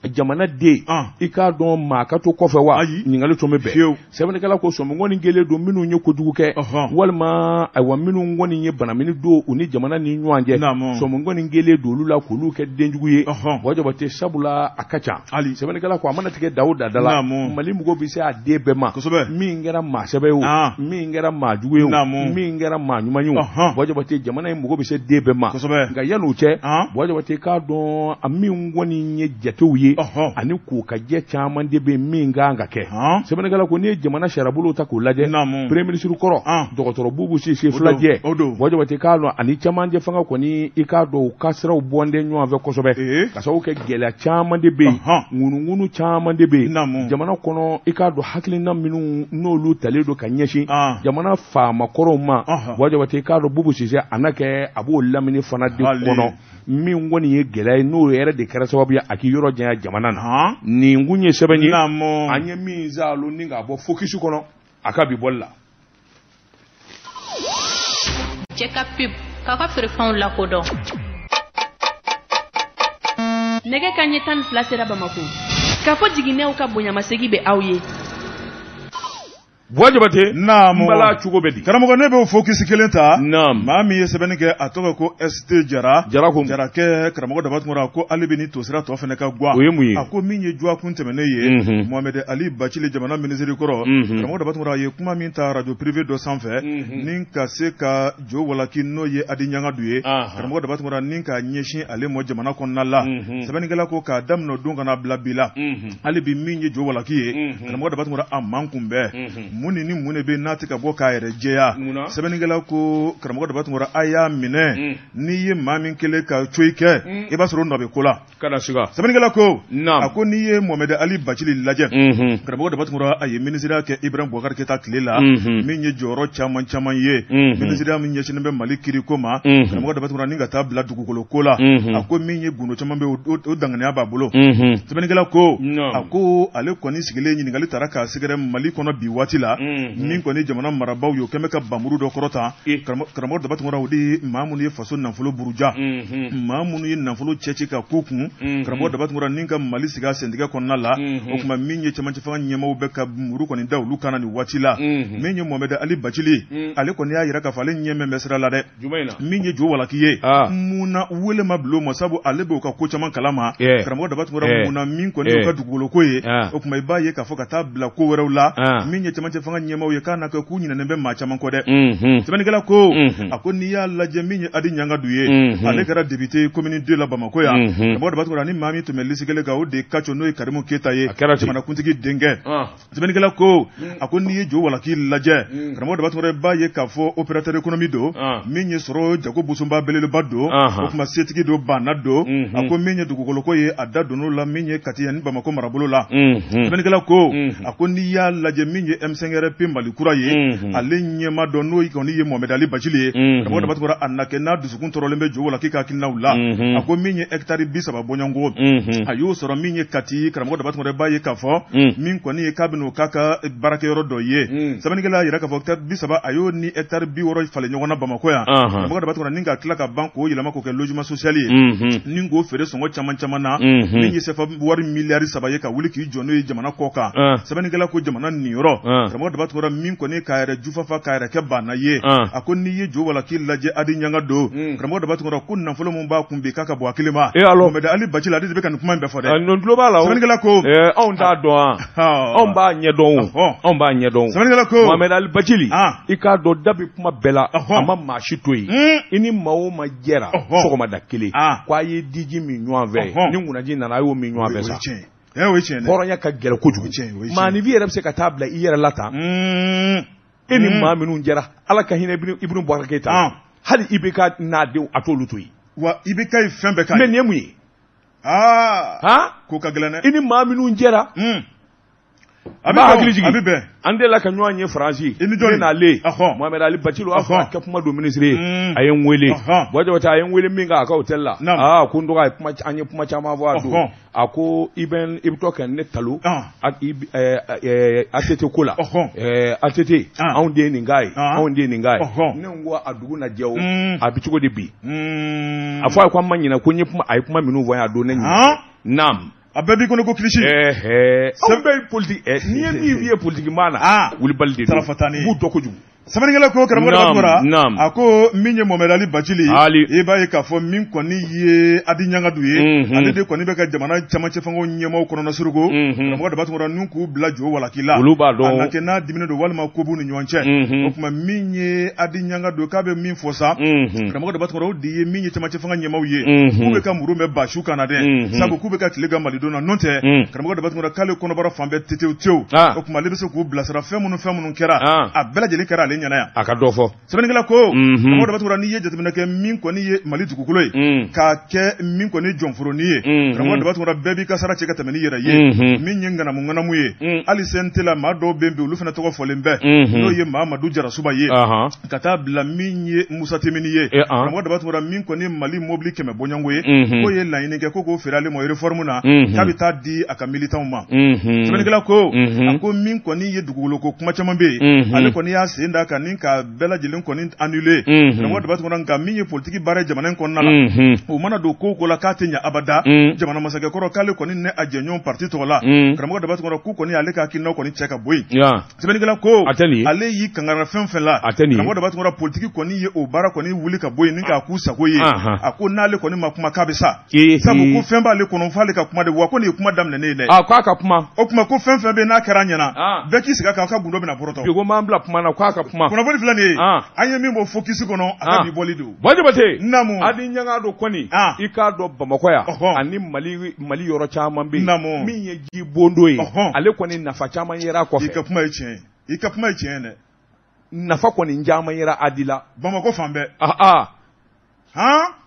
jamana den, i k'a dɔn maa ka to kɔfɛ wa? Ɲininkali tun bɛ bɛn. Sɛbɛnnikɛla ko sɔmi kɔni kɛlen don minnu ye kojugu kɛ, walima ayiwa minnu kɔni ye banamini don u ni jamana ni ɲɔgɔn cɛ, sɔmi kɔni kɛlen don olu la k'olu kɛ denjugu ye. Buwa Jabate, sabula a ka ca. Sɛbɛnnikɛla ko a mana tigɛ da o da da la, Mali mɔgɔ bɛ se a den bɛɛ ma, min kɛra maa sɛbɛ ye o, min kɛra maa jugu ye o, min kɛra maa ɲuman ye o. Buwa Jabate, jamana in mɔgɔ bɛ se den bɛɛ ma. Nka yan'o cɛ, Buwa Jabate, k'a dɔn a min kɔni ye jatew ye ani k'u ka jɛ caman de bɛ min kan ka kɛ. Sɛbɛnnikɛla ko n'i ye jamana sariyabolo ta k'o lajɛ, premier ministre kɔrɔ dɔgɔtɔrɔ Bubu Sise filajɛ, Buwa Jabate, k'a dɔn ani cɛmancɛ fanga kɔni, i k'a dɔn u ka siraw bɔnden ɲɔgɔn fɛ kosɛbɛ, ka sababu kɛ gɛlɛya caman de bɛ yen, ŋunuŋunu caman de bɛ yen jamana kɔnɔ. I k'a dɔn hakilina minnu n'olu talen don ka ɲɛsin jamana faama kɔrɔw ma, Buwa Jabate, i k'a dɔn Bubu Sise a na kɛ a b'o lamini fana de kɔnɔ. Min kɔni ye gɛlɛya ye, n'o yɛrɛ de kɛra sababu ye a k'i yɔrɔ janya jamana na. Nin kun ye sɛbɛn ye an ye min zalo ni k'a bɔ Focus kɔnɔ a ka bi bɔli la. Cɛ ka pub k'aw ka feerefɛnw lakodɔn. Nɛgɛ ka ɲɛ 12 sera Bamako. K'a fɔ jiginɛw ka bonyamasegi bɛ aw ye. Buwa Jabate. Naamu. N bala, cogo bɛ di? Karamɔgɔ, ne b'o Focus kelen ta. Naam. Maa min ye sɛbɛnni kɛ, a tɔgɔ ko ST Jara. Jara ko Jarakɛ, karamɔgɔ Daba Tunkara ko hali bi ni tosira tɔ fana ka guwan. O ye mun ye? A ko min ye dɔgɔkun tɛmɛnen ye, Mohamed Ali Bacili, jamana minisiri kɔrɔ, karamɔgɔ Daba Tunkara, a ye kuma min ta radio privé dɔ sanfɛ, ni ka se ka jo walaki, n'o ye Adi Ɲangadu ye, karamɔgɔ Daba Tunkara, ni k'a ɲɛsin ale ma jamana kɔnɔna la. Sɛbɛnnikɛla ko k'a daminɛ o don ka na bila bi la, hali bi min ye jo walaki ye, karamɔgɔ Daba Tunkara, a man kunbɛn. Mun ni mun de bɛ n'a tɛ ka bɔ k'a yɛrɛ jɛya? Sɛbɛnnikɛla ko, karamɔgɔ Daba Tunkara, a y'a minɛ, n'i ye maa min kelen ka coyi kɛ, i b'a sɔrɔ o nɔ bɛ ko la. Kana siga. Sɛbɛnnikɛla ko, a ko n'i ye Mohamed Ali Bacili lajɛ, karamɔgɔ Daba Tunkara, a ye minisiriya kɛ Ibrahim Boubacar Keita tile la, min ye jɔyɔrɔ caman caman ye, minisiriya min ɲɛsinnen bɛ Mali kiriko ma, karamɔgɔ Daba Tunkara, ni ka taa bila dugukolo ko la. A ko min ye gundo caman bɛ, o danganiya b'a bolo. Sɛbɛnnikɛla ko, a ko ale kɔni sigilen ɲininkali taara k'a sɛgɛrɛ Mali kɔnɔ bi waati la, min kɔni jamana marabaaw ye, o kɛlen bɛ ka bamuru dɔ kɔrɔta, karamɔgɔ Daba Tunkara, o de ye maa minnu ye faso nafolo buruja, maa minnu ye nafolo cɛci ka k'u kun, karamɔgɔ Daba Tunkara, ni ka Mali sigi a sentigɛ kɔnɔna la. O tuma min ye cɛmancɛ fanga ɲɛmaaw bɛ ka muru kɔni da olu kan na nin waati la. Min ye Mohamed Ali Bacili, ale kɔni y'a jira k'a fɔ ale ɲɛ mɛn bɛ sira la dɛ. Min ye jo walaki ye, mun na wele ma bila o ma? Sabu ale b'o ka ko caman kalama, karamɔgɔ Daba Tunkara. Mun na min kɔni y'u ka dugukolo ko ye, o tuma i b'a ye k'a fɔ ka taa bila ko wɛrɛw la, min ye cɛmancɛ fanga ɲɛmaaw ye, k'a na kɛ k'u ɲinɛnen bɛ maa caman kɔ dɛ. Sɛbɛnnikɛla ko, a ko n'i y'a lajɛ, min ye Adi Ɲangadu ye, ale kɛra député commune 2 la Bamakɔ yan, karamɔgɔ Daba Tunkara, ni maa min tun bɛ liste kelen kan, o de ye Kaco, n'o ye Karimu Keyita ye, jamanakuntigi denkɛ. Sɛbɛnnikɛla ko, a ko n'i ye jo walaki lajɛ, karamɔgɔ Daba Tunkara, b'a ye k'a fɔ opérateur économique don, min ye sɔrɔ jago busonba belebeleba don, o tuma setigi don, banna don. A ko min ye dugukoloko ye, a da donn'o la, min ye Kati ani Bamakɔ marabolo la. Sɛbɛnnikɛla ko, a ko n'i y'a lajɛ, min ye M5 M5RP Mali kura ye, ale ɲɛma dɔ n'o kɔni ye Mohamed Ali Bacili ye. Karamɔgɔ Daba Tunkara, a na kɛ n'a dusukun tɔɔrɔlen bɛ jo la k'i ka hakilinaw la, a ko min ye hectare 30 bɔɲɔgɔnko, a y'o sɔrɔ min ye Kati. Karamɔgɔ Daba Tunkara, b'a ye k'a fɔ min kɔni ye k'a bɛn'o k'a ka baarakɛyɔrɔ dɔ ye. Sɛbɛnnikɛla y'a yira k'a fɔ hectare 30, a y'o ni hectare 60 falen ɲɔgɔn na Bamakɔ yan. Karamɔgɔ Daba Tunkara, ni ka tila ka ban k'o yɛlɛma k'o kɛ logement social ye, ni k'o feere sɔngɔ caman caman na, min ye CFA wari miliyari 3 ye, ka wuli k'i jɔ n'o ye jamana kɔ kan. Sɛbɛnnikɛla ko jamana niyɔrɔ, karamɔgɔ Daba Tunkara, min kɔni k'a yɛrɛ jufafa k'a yɛrɛ kɛ banna ye, a ko n'i ye jo wala k'i lajɛ Adi Ɲanga don. Karamɔgɔ Daba Tunkara ko nafolo min b'a kun bi k'a ka bɔ hakili ma. Mohamed Ali Bacili, ale de bɛ ka nin kuma in bɛɛ fɔ dɛ. Nin tulo b'a la o. Sɛbɛnnikɛla ko anw t'a dɔn wa? Anw b'a ɲɛdɔn o, anw b'a ɲɛdɔn. Sɛbɛnnikɛla ko Mohamed Ali Bacili, i k'a dɔn da bɛ kuma bɛɛ la, a ma maa si to yen. I ni maa o maa jɛra sɔgɔmada kelen, ko a ye diji min ɲɔgɔn fɛ, ni ŋunaji nana a y'o min ɲɔgɔn fɛ sa. O ye tiɲɛ dɛ. Hɔrɔnya ka gɛlɛn kojugu. Maaninfin yɛrɛ bɛ se ka taa bila i yɛrɛ la tan. E ni maa minnu jɛra, Ala ka hinɛ Ibunu Bubakari Keyita, hali IBK n'a denw, a t'olu to yen. Wa IBK ye fɛn bɛɛ k'a ye. Mais nin ye mun ye? Aa, ko ka gɛlɛn dɛ. I ni maa minnu jɛra. A bɛ hakili jigin. A bɛ bɛn. An delila ka ɲɔgɔn ye Faransi. I ni jɔn? Ne n'ale. Mohamed Ali Bacili, o y'a sɔrɔ a kɛ kuma don minisiri ye. A ye n wele. Buwa Jabate, a ye n wele min kɛ a ka hôtel la. Aa, ko n dɔgɔ, a ye kuma, an ye kuma caman fɔ a don. A ko i bɛ i bɛ to ka ne talo ATT ko la. ATT, anw de ye nin k'a ye, anw de ye nin k'a ye. Ne ko a dugu na jɛ o, a bɛ cogo di bi? A fɔ a ye ko an ma ɲinɛ ko n ye kuma, a ye kuma minnu fɔ n ye a don, ne ɲinɛ. Naam. A bɛɛ b'i kɔnɔ ko kilisi. Anw bɛɛ ye politique, n'i ye min f'i ye politique maa na, wulibali de don. Tarafatani. U b'u dɔn kojugu. Sɛbɛnnikɛla ko karamɔgɔ Daba Tunkara, a ko min ye Mohamed Ali Bacili, i b'a ye k'a fɔ min kɔni ye Adi Ɲangadu ye, ale de kɔni bɛ ka jamana camancɛ fangaw ɲɛmaaw kɔnɔna suruku. Karamɔgɔ Daba Tunkara, n'u k'u bila jo walaki la, olu b'a dɔn. A na kɛ n'a diminen don walima ko b'u ni ɲɔgɔn cɛ. O tuma min ye Adi Ɲangadu k'a bɛ min fɔ sa, karamɔgɔ Daba Tunkara, o de ye min ye camancɛ fanga ɲɛmaaw ye, k'u bɛ ka muru mɛn basiw kan na dɛ, sabu k'u bɛ ka tile ka malidenw na. N'o tɛ, karamɔgɔ Daba Tunkara, k'ale kɔnɔbara fan bɛɛ tetew tewu. O tuma ale bɛ se k'u bilasira fɛn minnu kɛra, a bɛɛ lajɛlen kɛra ale ɲɛna yan. A ka dɔ fɔ. Sɛbɛnnikɛla ko karamɔgɔ Daba Tunkara, n'i ye jateminɛ kɛ min kɔni ye Mali dugukolo ye, k'a kɛ min kɔni jɔnforoni ye, karamɔgɔ Daba Tunkara, bɛɛ b'i ka sara cɛ ka tɛmɛ n'i yɛrɛ ye. Min ye ŋanamu ŋanamu ye, hali CNT la maa dɔw bɛ yen bi, olu fana tɔgɔ fɔlen bɛɛ, n'o ye Mahamadu Jarasuba ye, ka taa bila min ye Musa Temini ye. Karamɔgɔ Daba Tunkara, min kɔni Mali mobili 100 bɔɲɔgɔnko ye, k'o ye laɲini kɛ ko k'o feere ale ma réforme na, k'a bɛ taa di a ka militants ma. Sɛbɛnnikɛla ko a ko min kɔni ye dugukolo ko kuma caman bɛ yen, ale kɔni y'a sen da kan ni ka bɛɛ lajɛlen kɔni annulé. Karamɔgɔ Daba Tunkara, nka min ye politique baara ye jamana in kɔnɔna la, o mana don ko o ko la k'a tɛ ɲɛ abada. Jamana masakɛ kɔrɔ, k'ale kɔni ne a jɛɲɔgɔn parti tɔgɔ la, karamɔgɔ Daba Tunkara, k'u kɔni ale ka hakilinaw kɔni cɛ ka bɔ yen. Sɛbɛnnikɛla ko ale y'i kangara fɛn fɛn la, karamɔgɔ Daba Tunkara, politique kɔni ye o baara kɔni wuli ka bɔ yen ni k'a k'u sago ye. A ko n'ale kɔni ma kuma k'a bɛ sa, sabu ko fɛn b'ale kɔnɔ f'ale ka kuma de, wa ko nin ye kuma daminɛnen ye dɛ. A k'a ka kuma. O tuma ko fɛn fɛn bɛ n'a kɛra ɲɛna, bɛɛ k'i sigi a kan, a ka gundo bɛna bɔrɔtɔ. Bi ko m'an bila kuma na, k'a ka kuma. Kunnafoni filɛ nin ye, an ye min bɔ focus kɔnɔ, a ka bi bɔli don. Buwa Jabate. Naamu. Adi Ɲangado kɔni, i k'a dɔn Bamakɔ yan, ani Mali yɔrɔ caman bɛ yen, min ye ji bondo ye, ale kɔni nafa caman yera a kɔfɛ. I ka kuma ye tiɲɛ ye, i ka kuma ye tiɲɛ ye dɛ. Nafa kɔni caman yera Adi la. Bamakɔ fan bɛɛ.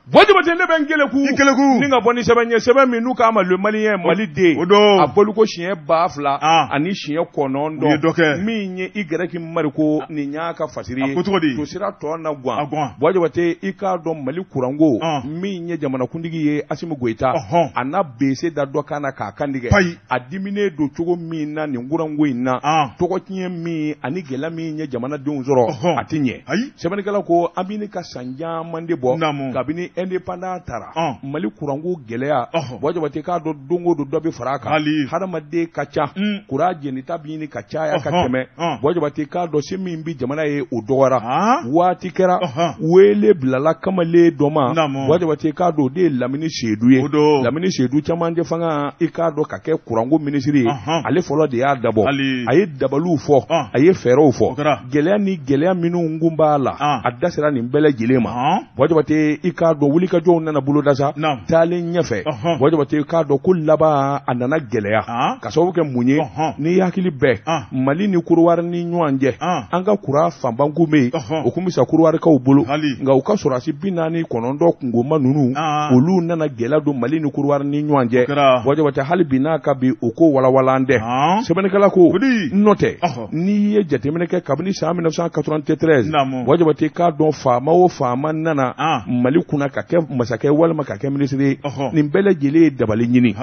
Buwa Jabate, ne bɛ n keleku. I keleku. Ni ka bɔ ni sɛbɛn ye, sɛbɛn min n'u k'a ma Le Malien, Mali den. O don. A bɔli ko siɲɛ 2000 ani 900. U ye dɔ kɛ. Min ye Y Mariko, nin y'a ka fasiri ye. A ko cogo di? To sira tɔ na guwan. A guwan. Buwa Jabate, i k'a dɔn Mali kuranko, min ye jamanakuntigi ye Asimi Goyita. A n'a bese da dɔ kan na k'a kantigɛ. Payi. A diminen don cogo min na nin kuranko in na. Tɔgɔ tiɲɛ min ani gɛlɛya min ye jamanadenw sɔrɔ. A tɛ ɲɛ. Ayi. Sɛbɛnnikɛla ko an bɛ ka san caman de bɔ. Kabini indépendant taara, Mali kuranko gɛlɛya, Buwa Jabate k'a dɔn don o don dɔ bɛ fara a kan. Hadamaden ka ca, kuran jenita bɛ ɲini ka caya ka tɛmɛ. Buwa Jabate k'a dɔn se min bɛ jamana ye o dɔgɔyara. Waati kɛra, wele bilala kamalen dɔ ma. Buwa Jabate k'a dɔn o de ye Lamini Sedu ye. Lamini Sedu camancɛ fanga, i k'a dɔn ka kɛ kuranko minisiri ye, ale fɔlɔ de y'a dabɔ. A ye dabaliw fɔ, a ye fɛɛrɛw fɔ. Gɛlɛya ni gɛlɛya minnu kun b'a la, a da sera nin bɛɛ lajɛlen ma. Buwa Jabate, i k'a dɔn dɔn wulikajɔw nana boloda sa taalen ɲɛfɛ Buwa Jabate k'a dɔn ko laban a nana gɛlɛya ka sababu kɛ mun ye n'i hakili bɛɛ Mali ni Korowari ni ɲɔgɔn cɛ an ka kuran fanba kun bɛ yen o kun bɛ san Korowarikaw bolo nka u ka sɔrɔdasi 49 kungoma ninnu olu nana gɛlɛya don Mali ni Korowari ni ɲɔgɔn cɛ Buwa Jabate hali bi n'a ka bi o ko walawala dɛ sɛbɛnnikɛla ko n'o tɛ n'i ye jateminɛ kɛ kabini san 1993 Buwa Jabate k'a dɔn faama o faama nana Mali kunna ka kɛ masakɛ walima ka kɛ minisiri ye nin bɛɛ lajɛlen ye dabali ɲini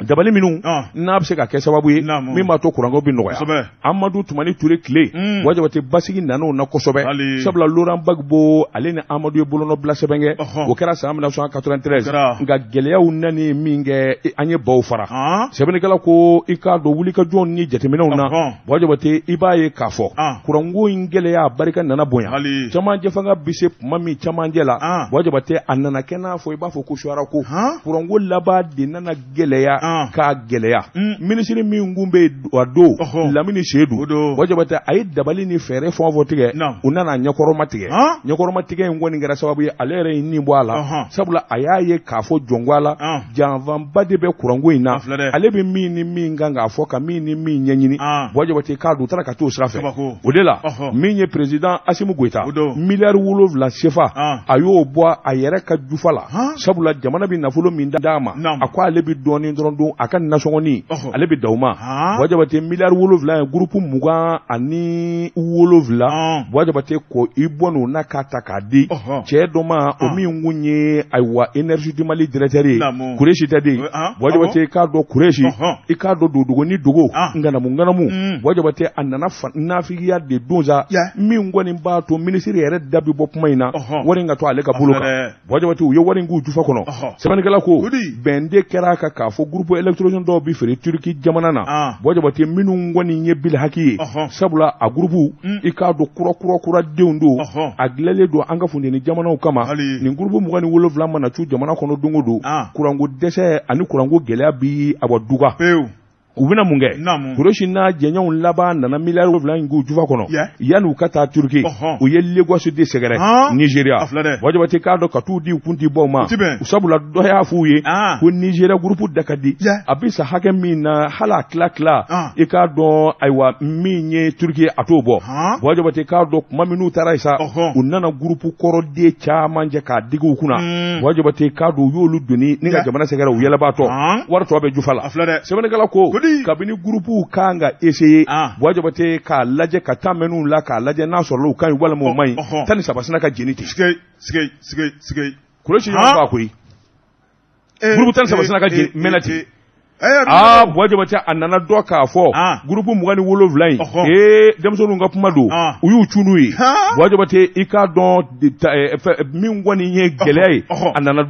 dabali minnu n'a bɛ se ka kɛ sababu ye min b'a to kuranko bɛ nɔgɔya Amadu Tumani Ture tile Buwa Jabate basigi nana o na kosɛbɛ sabula Laurent Gbagbo ale ni Amadu ye bolonɔbila sɛbɛn kɛ o kɛra san 1993 nka gɛlɛyaw nani min kɛ an ye baw fara sɛbɛnnikɛla ko i k'a dɔn wulikajɔw ni jateminɛw na Buwa Jabate i b'a ye k'a fɔ kuranko in gɛlɛya barika nana bonya cɛmancɛ fanga bɛ se tuma min cɛmancɛ la Buwa Jabate a nana kɛ n'a fɔ i b'a fɔ ko suara ko kuranko laban de nana gɛlɛya k'a gɛlɛya minisiri min kun bɛ a don Lamini Sedu Buwa Jabate a ye dabali ni fɛɛrɛ fɛn o fɛn tigɛ u nana ɲɛkɔrɔma tigɛ ɲɛkɔrɔma tigɛ in kɔni kɛra sababu ye ale yɛrɛ ye nin bɔ a la sabula a y'a ye k'a fɔ jɔnko a la janfanba de bɛ kuranko in na ale bɛ min ni min kan k'a fɔ ka min ni min ɲɛɲini Buwa Jabate k'a dɔn u taara ka t'o sira fɛ o de la min ye président Asimi Goyita miliyari 7 sefa a y'o bɔ a yɛrɛ ka jufa la sabula jamana bɛ nafolo min d'a ma a ko ale bɛ dɔɔnin dɔrɔn dun a ka nasɔngɔni ale bɛ da o ma Buwa Jabate miliyari 7 ye gurupu 27 Buwa Jabate ko i bɔ n'o na k'a ta k'a di cɛ dɔ ma o min kun ye ayiwa énergie du Mali directeur ye Kuresi tɛ den Buwa Jabate k'a dɔn Kuresi i k'a dɔn dogo ni dogo ŋanamu ŋanamu Buwa Jabate a nana nafigiya de don sa min kɔni b'a to minisiri yɛrɛ da bɛ bɔ kuma in na wari in ka to ale ka bolo kan Buwa Jabate u ye wari in k'u jufa kɔnɔ sɛbɛnnikɛla ko bɛn de kɛra a kan k'a fɔ groupe électrogène dɔw bɛ feere Turki jamana na Buwa Jabate minnu kɔni ye bilhaki ye sabula a groupe i k'a dɔn kura kura kura denw don a dilanlen don an ka funteni jamanaw kama nin groupe 27 mana cu jamana kɔnɔ don o don kuranko dɛsɛ ani kuranko gɛlɛya bi a bɔ duga u bɛna mun kɛ Kuresi n'a jɛɲɔgɔnw laban nana miliyari 7 in k'u jufa kɔnɔ yanni u ka taa Turki u ye Lagos de sɛgɛrɛ Nigeria Buwa Jabate k'a dɔn ka t'u di u kun ti bɔ ma sabula dɔ y'a f'u ye ko Nigeria groupe da ka di a bɛ sa hakɛ min na hali a tila tila i k'a dɔn ayiwa min ye Turki a t'o bɔ Buwa Jabate k'a dɔn tuma min n'u taara yen sa u nana groupe kɔrɔden caman jɛ k'a digi u kunna Buwa Jabate k'a dɔn u y'olu doni ni ka jamana sɛgɛrɛ u yɛlɛbaatɔ wari tɔ bɛ jufa la sɛbɛnnikɛla ko kabini gurupuw kan ka essayer Buwa Jabate k'a lajɛ ka taa mɛn'u la k'a lajɛ n'a sɔrɔla u ka ɲi walima u man ɲi 13 sina ka jeni ten Kuresi ɲɔgɔn fa koyi gurupu 13 sina ka jeni mɛnna ten aa Buwa Jabate a nana dɔn k'a fɔ gurupu 27 in ee denmisɛnninw ka kuma don u y'u cun n'u ye Buwa Jabate i k'a dɔn min kɔni ye gɛlɛya ye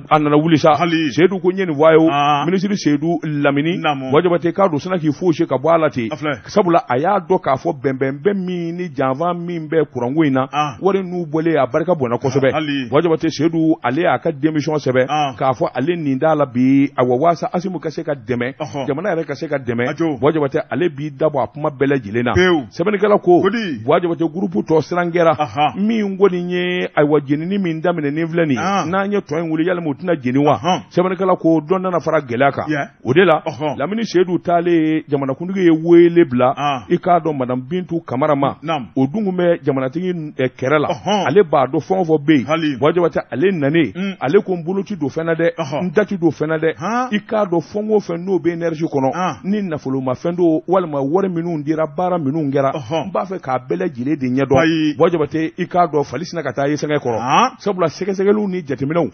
a nana wuli sa Seyidu ko n ye nin fɔ a ye o minisiri Seyidu Lamini Buwa Jabate k'a dɔn sina k'i fosi ka bɔ a la ten sabula a y'a dɔn k'a fɔ bɛnbɛnbɛn min ni janfa min bɛ kuranko in na wari n'u bɔlen a barika bonyana kosɛbɛ Buwa Jabate Seyidu ale y'a ka démission sɛbɛn k'a fɔ ale nin t'a la bi awa waasa Asimu ka se ka dɛmɛ jamana yɛrɛ ka se ka dɛmɛ Buwa Jabate ale b'i dabɔ a kuma bɛɛ lajɛlen na sɛbɛnnikɛla ko Buwa Jabate gurupu tɔ siran kɛra min kɔni ye ayiwa jenini min daminɛ nin filɛ nin ye n'an ye tɔ in wuli yalima u tɛna jeni wa sɛbɛnnikɛla ko dɔ nana fara gɛlɛya kan o de la Lamini Seyidu taalen jamanakuntigi ye wele bila i k'a dɔn madame Bintu Kamara ma o dun kun bɛ jamanatigi kɛrɛ la ale b'a dɔn fɛn o fɛn bɛ yen Buwa Jabate ale nanen ale ko n bolo ti don fɛn na dɛ n da ti don fɛn na dɛ i k'a dɔn fɛn o fɛn n'o bɛ énergie kɔnɔ ni nafolomafɛn don walima wari minnu dira baara minnu kɛra n b'a fɛ k'a bɛɛ lajɛlen de ɲɛdɔn Buwa Jabate i k'a dɔn fali sina ka taa ye sɛgɛ kɔrɔ sabula sɛgɛsɛgɛliw ni jateminɛw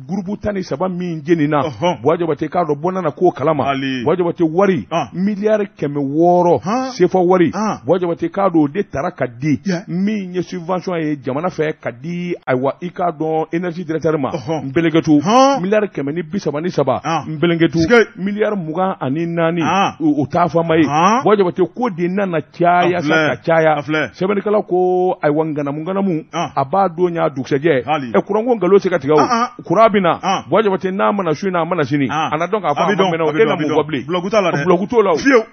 gurupu 13 min jenina Buwa Jabate k'a dɔn bɔ nana k'o kalama Buwa Jabate wari miliyari 600 sefa wari Buwa Jabate k'a dɔn o de tara ka di min ye subvention ye jamana fɛ ka di ayiwa i k'a dɔn énergie directeur ma nbeleketu miliyari 133 nbeleketu miliyari 24 o t'a fama ye Buwa Jabate ko de nana caya sa ka caya sɛbɛnnikɛla ko ayiwa ŋanamu ŋanamu a b'a don y'a dugusɛjɛ ɛ kuranko nkalon se ka tigɛ o kuran bɛ na Buwa Jabate n'a mana su in na a mana sini a na dɔn k'a fɔ a ma mɛnɛ o e na mun fɔ bilen bulɔku t'o la dɛ fiyewu.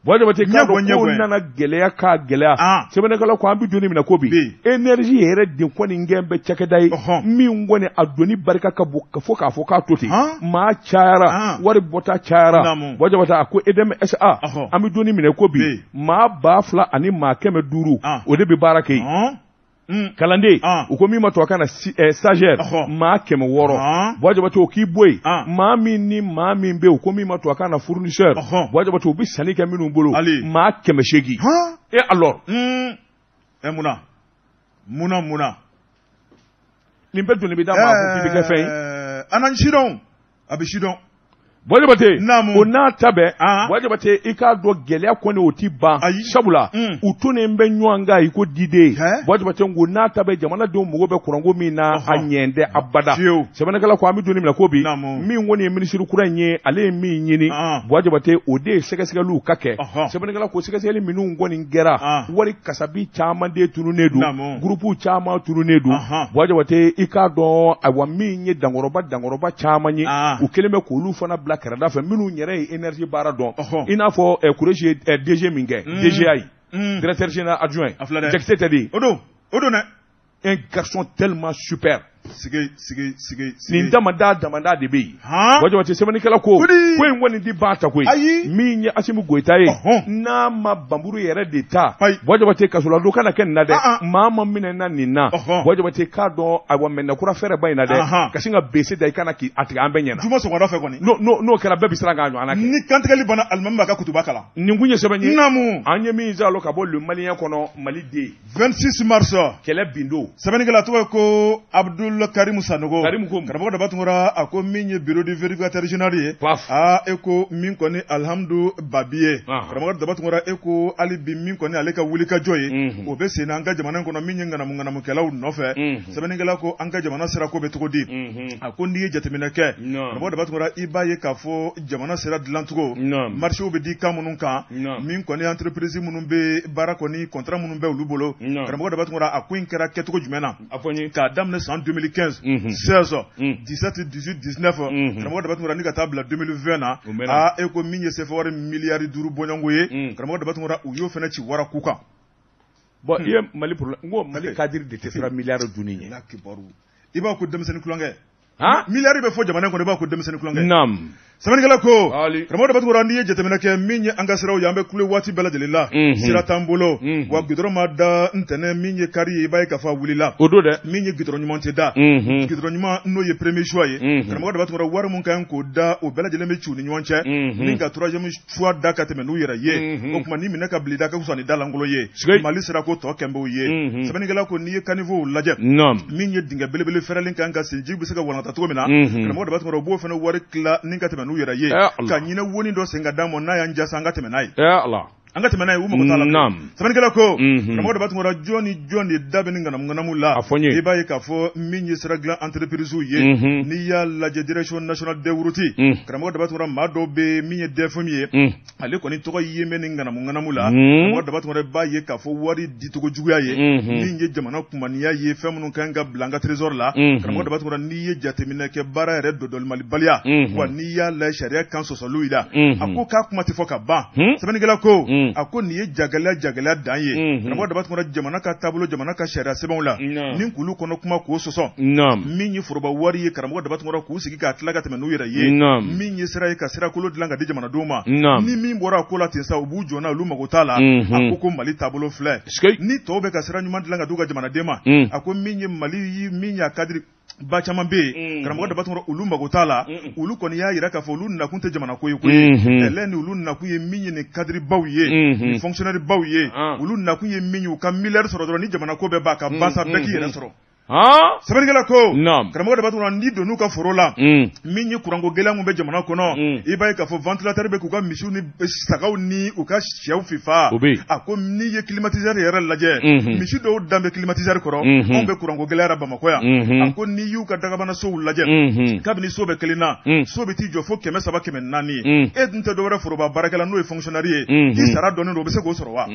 Buwa Jabate k'a dɔn ko nana gɛlɛya k'a gɛlɛya sɛbɛnnikɛla ko an bɛ don min na ko bi énergie yɛrɛ de kɔni kɛn bɛ cakɛda ye min kɔni a doni barika ka bon fo k'a fɔ k'a to ten maa cayara wari bɔta cayara Buwa Jabate a ko EDM SA an bɛ don min na ko bi maa 2500 o de bɛ baara kɛ yen. Kalanden u ko min ma tubabukan na stagiaire maa 600 Buwa Jabate o k'i bɔ yen maa min ni maa min bɛ yen u ko min ma tubabukan na fournisseur Buwa Jabate u bɛ sanni kɛ minnu bolo maa 800 et alors munna nin bɛɛ doni bɛ da maa kun k'i bɛ kɛ fɛn ye an n'an sidɔn a bɛ sidɔn. Buwa Jabate o n'a ta bɛɛ Buwa Jabate i k'a dɔn gɛlɛya kɔni o ti ban sabula u tonnen bɛ ɲɔgɔn kan i ko diden Buwa Jabate ko n'a ta bɛɛ jamanadenw mago bɛ kuranko min na a ɲɛ tɛ abada sɛbɛnnikɛla ko an bɛ don min na ko bi min kɔni ye minisiri kura in ye ale ye min ɲini Buwa Jabate o de ye sɛgɛsɛgɛliw ka kɛ sɛbɛnnikɛla ko sɛgɛsɛgɛli minnu kɔni kɛra wari kasabi caman de tununnen don gurupu caman tununnen don Buwa Jabate i k'a dɔn ayiwa min ye dankɔrɔba caman ye u kɛlen bɛ k'olu fana bila kɛrɛda fɛ minnu yɛrɛ ye énergie baara dɔn i n'a fɔ Kuresi ye DG min kɛ DGA ye directeur général adjoint Jakite tɛ de o don dɛ un garçon tellement super sigi nin damada de bɛ yen Buwa Jabate sɛbɛnnikɛla ko ko in kɔni ti ban ta koyi min ye Asimi Goyita ye n'a ma banburu yɛrɛ de ta Buwa Jabate kasoladon kana kɛ nin na dɛ maa ma minɛ na nin na Buwa Jabate k'a dɔn ayiwa mɛnɛ kura fɛɛrɛba in na dɛ ka sin ka bese da i kana k'i a tigɛ an bɛɛ ɲɛna juma sɔgɔmada fɛ kɔni n'o kɛra bɛɛ bɛ siran k'a ɲɔgɔn na kɛ ni kantigɛli banna alimami b'a ka kutuba kalan nin kun ye sɛbɛn ye naamu an ye min zalo ka bɔ Le Malien kɔnɔ Mali den 26 mars kɛlɛ bindo sɛbɛnnikɛla tɔgɔ ye ko Abdul Karim Sanogo Karim ko karamɔgɔ Daba Tunkara a ko min ye bureau du vérificateur général ye aa e ko min kɔni Alhamdu Babi ye karamɔgɔ Daba Tunkara e ko hali bi min kɔni ale ka wulikajɔ ye o bɛ sen na an ka jamana in kɔnɔ min ye ŋanamu-ŋanamukɛlaw nɔfɛ sɛbɛnnikɛla ko an ka jamana sira ko bɛ cogo di a ko n'i ye jateminɛ kɛ karamɔgɔ Daba Tunkara i b'a ye k'a fɔ jamana sira dilancogo marchéw bɛ di kan minnu kan min kɔni entreprise minnu bɛ baara kɔni contrat minnu bɛ olu bolo karamɔgɔ Daba Tunkara a ko in kɛra kɛcogo jumɛn na k'a daminɛ san 2015 16 17 18 19 karamɔgɔ Daba Tunkara ni ka taa bila 2020 na aa e ko min ye CFA wari miliyari 5 bɔɲɔgɔnko ye karamɔgɔ Daba Tunkara u y'o fana ci waraku kan. Bon i ye Mali problème n ko Mali cadre de tɛ siran miliyari dunni ɲɛ. I b'a ko denmisɛnnin tulonkɛ. Miliyari bɛ fɔ jamana in kɔnɔ i b'a ko denmisɛnnin tulonkɛ. Naam. Sɛbɛnnikɛla ko karamɔgɔ Daba Tunkara n'i ye jateminɛ kɛ min ye an ka siraw ye an bɛ kule waati bɛɛ lajɛlen la sira t'an bolo wa gidɔrɔn ma da ntɛnɛn min ye kari ye i b'a ye k'a fɔ a wulila o don dɛ min ye gidɔrɔn ɲuman tɛ da gidɔrɔn ɲuman n'o ye premier choix ye karamɔgɔ Daba Tunkara wari mun ka ɲi k'o da o bɛɛ lajɛlen bɛ ci u ni ɲɔgɔn cɛ ni ka troisième choix da ka tɛmɛ n'u yɛrɛ ye o tuma ni minɛ ka bila i da ka fisa ni da lankolon ye Mali sira ko tɔ kɛn b'o ye sɛbɛnnikɛla ko n'i ye caniveau lajɛ min ye dingɛ belebele fɛrɛlen kan ka sen ji bɛ se ka walankata cogo min na karamɔgɔ Daba Tunkara u b'o fana wari tila ni ka tɛmɛ n'u yɛrɛ ye ka ɲinɛ woni dɔ sen ka d'a ma n'a y'an jasa an ka tɛmɛ n'a ye an ka tɛmɛ n'a ye u mago t'a la sɛbɛnnikɛla ko karamɔgɔ Daba Tunkara jɔn ni jɔn de da bɛ ni ŋanamu-ŋanamu la i b'a ye k'a fɔ min ye sira dilan entreprise ye n'i y'a lajɛ direction nationale des routes karamɔgɔ Daba Tunkara maa dɔw bɛ min ye DFM ye ale kɔni tɔgɔ ye bɛ ni ŋanamu-ŋanamu la karamɔgɔ Daba Tunkara b'a ye k'a fɔ wari dicogo juguya ye min ye jamana kumaniya ye fɛn minnu kan ka bila an ka trésor la karamɔgɔ Daba Tunkara n'i ye jateminɛ kɛ baara yɛrɛ dɔdɔlimalibaliya wa n'i y'a lajɛ sariya kan sɔsɔliw la a ko k'a kuma tɛ fɔ ka ban sɛbɛnnikɛla ko a ko nin ye jagɛlɛya dan ye karamɔgɔ Daba Tunkara jamana ka taabolo jamana ka sariya sɛbɛnw la ni k'olu kɔnɔ kuma k'o sɔsɔ min ye foroba wari ye karamɔgɔ Daba Tunkara k'u sigi k'a tila ka tɛmɛ n'u yɛrɛ ye min ye sira ye ka sirakolo dilan ka di jamanadenw ma ni min bɔra a ko la ten sa u b'u jɔ n'a olu mago t'a la a ko ko Mali taabolo filɛ ni tɔw bɛ ka sira ɲuman dilan ka d'u ka jamanaden ma a ko min ye Mali min y'a cadre ba caman bɛ yen karamɔgɔ Daba Tunkara olu mago t'a la olu kɔni y'a jira k'a fɔ olu nakun tɛ jamana ko ye koyi ɛlɛ ni olu nakun ye min ye nin cadre baw ye nin fonctionnaire baw ye olu nakun ye min ye u ka miliyari sɔrɔ dɔrɔn ni jamana ko bɛɛ b'a ka ban sa bɛɛ k'i yɛrɛ sɔrɔ. Sɛbɛnnikɛla ko karamɔgɔ Daba Tunkara n'i donn'u ka foro la min ye kuranko gɛlɛya min bɛ jamana kɔnɔ i b'a ye k'a fɔ ventilateur bɛ k'u ka misiw ni sagaw ni u ka sɛw fifa a ko n'i ye climatiseur yɛrɛ lajɛ misi dɔw dan bɛ climatiseur kɔrɔ anw bɛ kuranko gɛlɛya la Bamakɔ yan a ko n'i y'u ka dagabana sow lajɛ kabini so bɛ kelen na so bɛ t'i jɔ fo 300 400 e dun tɛ dɔwɛrɛ foroba baarakɛla n'o ye fonctionnaire ye k'i sara dɔnnen don o bɛ se k'o sɔrɔ wa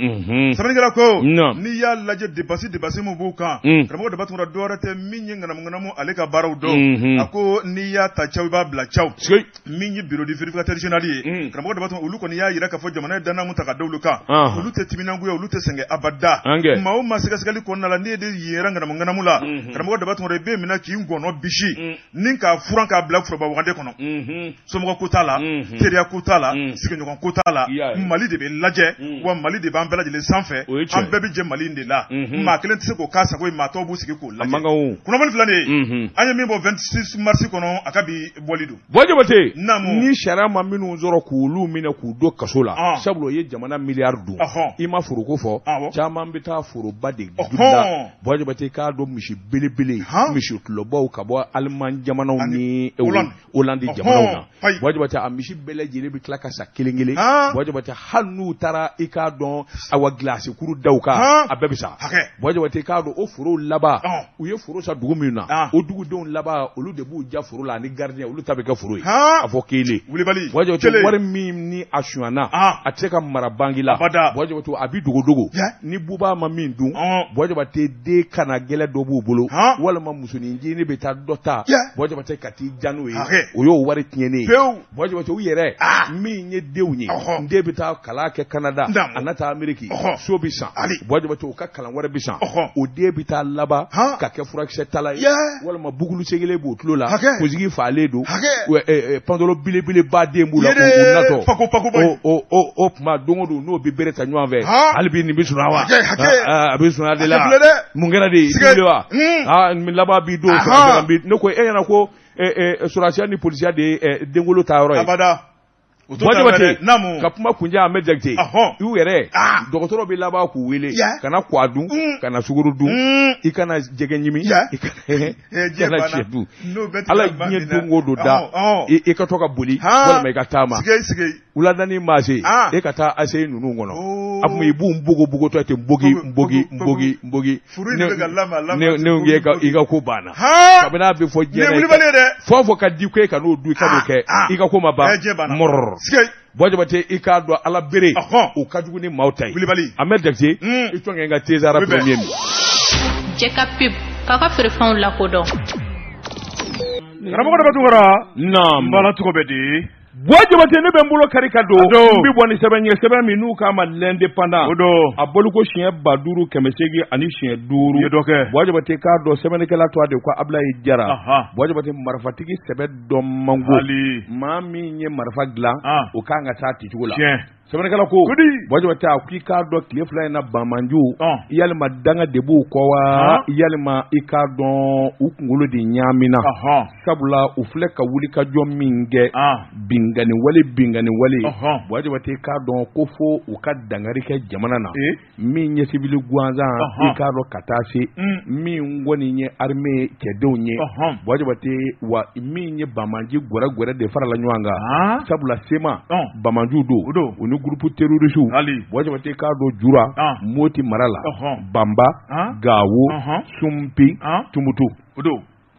sɛbɛnnikɛla ko n'i y'a lajɛ dépense min b'u kan karamɔgɔ Daba Tunkara dɔwɛrɛ dɔwɛrɛ tɛ min ye ŋanamuŋanamu ale ka baaraw dɔn, a ko n'i y'a ta caw i b'a bila caw, min ye bureau du vérificateur général ye, karamɔgɔ Daba Tunkara, olu kɔni y'a jira k'a fɔ jamana ye danaya mun ta ka da olu kan, olu tɛ timinangoya, olu tɛ sɛgɛn abada. Maa o maa sɛgɛsɛgɛli kɔnɔna la n'i de yera ŋanamuŋanamu la, karamɔgɔ Daba Tunkara, i bɛ minɛ k'i ngɔnɔ bisi ni k'a furan k'a bila foroba wagande kɔnɔ. Somɔgɔ ko t'a la, teriya ko t'a la, sigiɲɔgɔn ko t'a la, Mali de bɛ lajɛ, wa Mali de b'an bɛɛ lajɛlen sanfɛ, an bɛɛ bɛ jɛ Mali in de la, maa kelen tɛ se k'o k'a sago ye, maa tɔw b'u sigi k'o lajɛ. Kunnafoni filɛ nin ye, an ye min bɔ 26 mars kɔnɔ, a ka bi bɔli don. Buwa Jabate, ni sariya ma minnu sɔrɔ k'olu minɛ k'u don kaso la, sabula o ye jamana miliyari dun, i ma foroko fɔ, caman bɛ taa foroba de la. Buwa Jabate, k'a dɔn misi belebele, misi tulɔbaw ka bɔ Aliman jamanaw ni Hollande jamanaw na. Buwa Jabate, a misi bɛɛ lajɛlen bɛ tila ka sa kelen kelen. Buwa Jabate, hali n'u taara i k'a dɔn awa gilasi kuru da u kan, a bɛɛ bɛ sa. Buwa Jabate, k'a dɔn o forow laban, u ye foro sa dugu min na, o dugudenw laban olu de b'u ja foro la ani gardien, olu ta bɛ kɛ foro ye. A fɔ kelen. Buwa Jabate, wari min ni a sonyana, a tɛ se ka mara banki la. Buwa Jabate, a bɛ dogodogo ni buba ma min dun. Buwa Jabate, den kana gɛlɛ dɔ b'u bolo, walima musonin ncinin bɛ taa dɔ ta, Buwa Jabate, ka t'i ja n'o ye, o y'o wari tiɲɛnen ye. Buwa Jabate, u yɛrɛ min ye denw ye, n den bɛ taa kalan kɛ Canada, a na taa Amérique, so bɛ san. Buwa Jabate, u ka kalan wɛrɛ bɛ san, o den bɛ taa laban ka kɛ furakisɛ tala ye, walima bugulu segelen b'o tulo la, kunsigi falen don, pantalon belebeleba den b'u la, u natɔ o tuma don o don n'o bɛ bere ta ɲɔgɔn fɛ, hali bi nin bɛ sunɔgɔ wa, a bɛ sunɔgɔ de la, mun kɛra de i wa, nin laban b'i don. Ne ko e ɲɛna ko sɔrɔdasiya ni polisiya de ye denkolo ta yɔrɔ ye. Buwa Jabate, ka kuma kunjɛ Ahmed Jakite, u yɛrɛ dɔgɔtɔrɔ bɛ laban k'u wele ka na kwa dun, ka na sukaro dun, i kana jɛgɛ ɲimi, i kana sɛ dun. Ala ye diɲɛ don o don da, i ka to ka boli walima i ka taama. Wuladani maa se e ka taa ACI ninnu kɔnɔ, a tuma i b'u npogo bugotɔ ten, npogi npogi npogi npogi, ne i ka ko banna. Kabini a bɛ fɔ diɲɛ na, fɛn o fɛn ka di ko e ka n'o dun, i ka n'o kɛ, i ka ko ma ban mɔrɔrɔ. Buwa Jabate, i k'a dɔn Ala bere o ka jugu ni maaw ta ye. Ahmed Jakite, i tɔn kɛ n ka Tezara premier min. Jɛ ka pub k'aw ka feerefɛnw lakodɔn. Karamɔgɔ Daba Tunkara. Naam. N bala tɔgɔ bɛ di? Buwa Jabate, ne bɛ n bolo kari ka don, n bɛ bɔ ni sɛbɛn ye, sɛbɛn min n'u k'a ma l'Indépendant, a bɔliko siɲɛ 5805. Ye dɔ kɛ. Buwa Jabate, k'a dɔn sɛbɛnnikɛla tɔgɔ de ko Abulayi Jara. Buwa Jabate, marifatigi sɛbɛ dɔ mango, maa min ye marifa dilan, o kan ka taa ticogo la. Sɛbɛnnikɛla ko, Buwa Jabate, a ko i k'a dɔn tile fila in na banmanjuw, yalima danga de b'u kɔ wa, yalima i k'a dɔn u kunkolo de ɲaamina, sabula u filɛ ka wuli ka jɔ min kɛ, binkanni wale binkanni wale. Buwa Jabate, k'a dɔn ko fo u ka dankari kɛ jamana na, min ye sibili gansan, i k'a dɔn ka taa se min kɔni ye armée cɛdenw ye. Buwa Jabate, wa min ye banmanji gɛrɛ gɛrɛ de farala ɲɔgɔn kan, sabula CMA banmanjuw don, u ni groupe terroriste. Buwa Jabate, k'a dɔn Jura, Moti mara la, Banba, Gawo, Sunpi, Tumutu,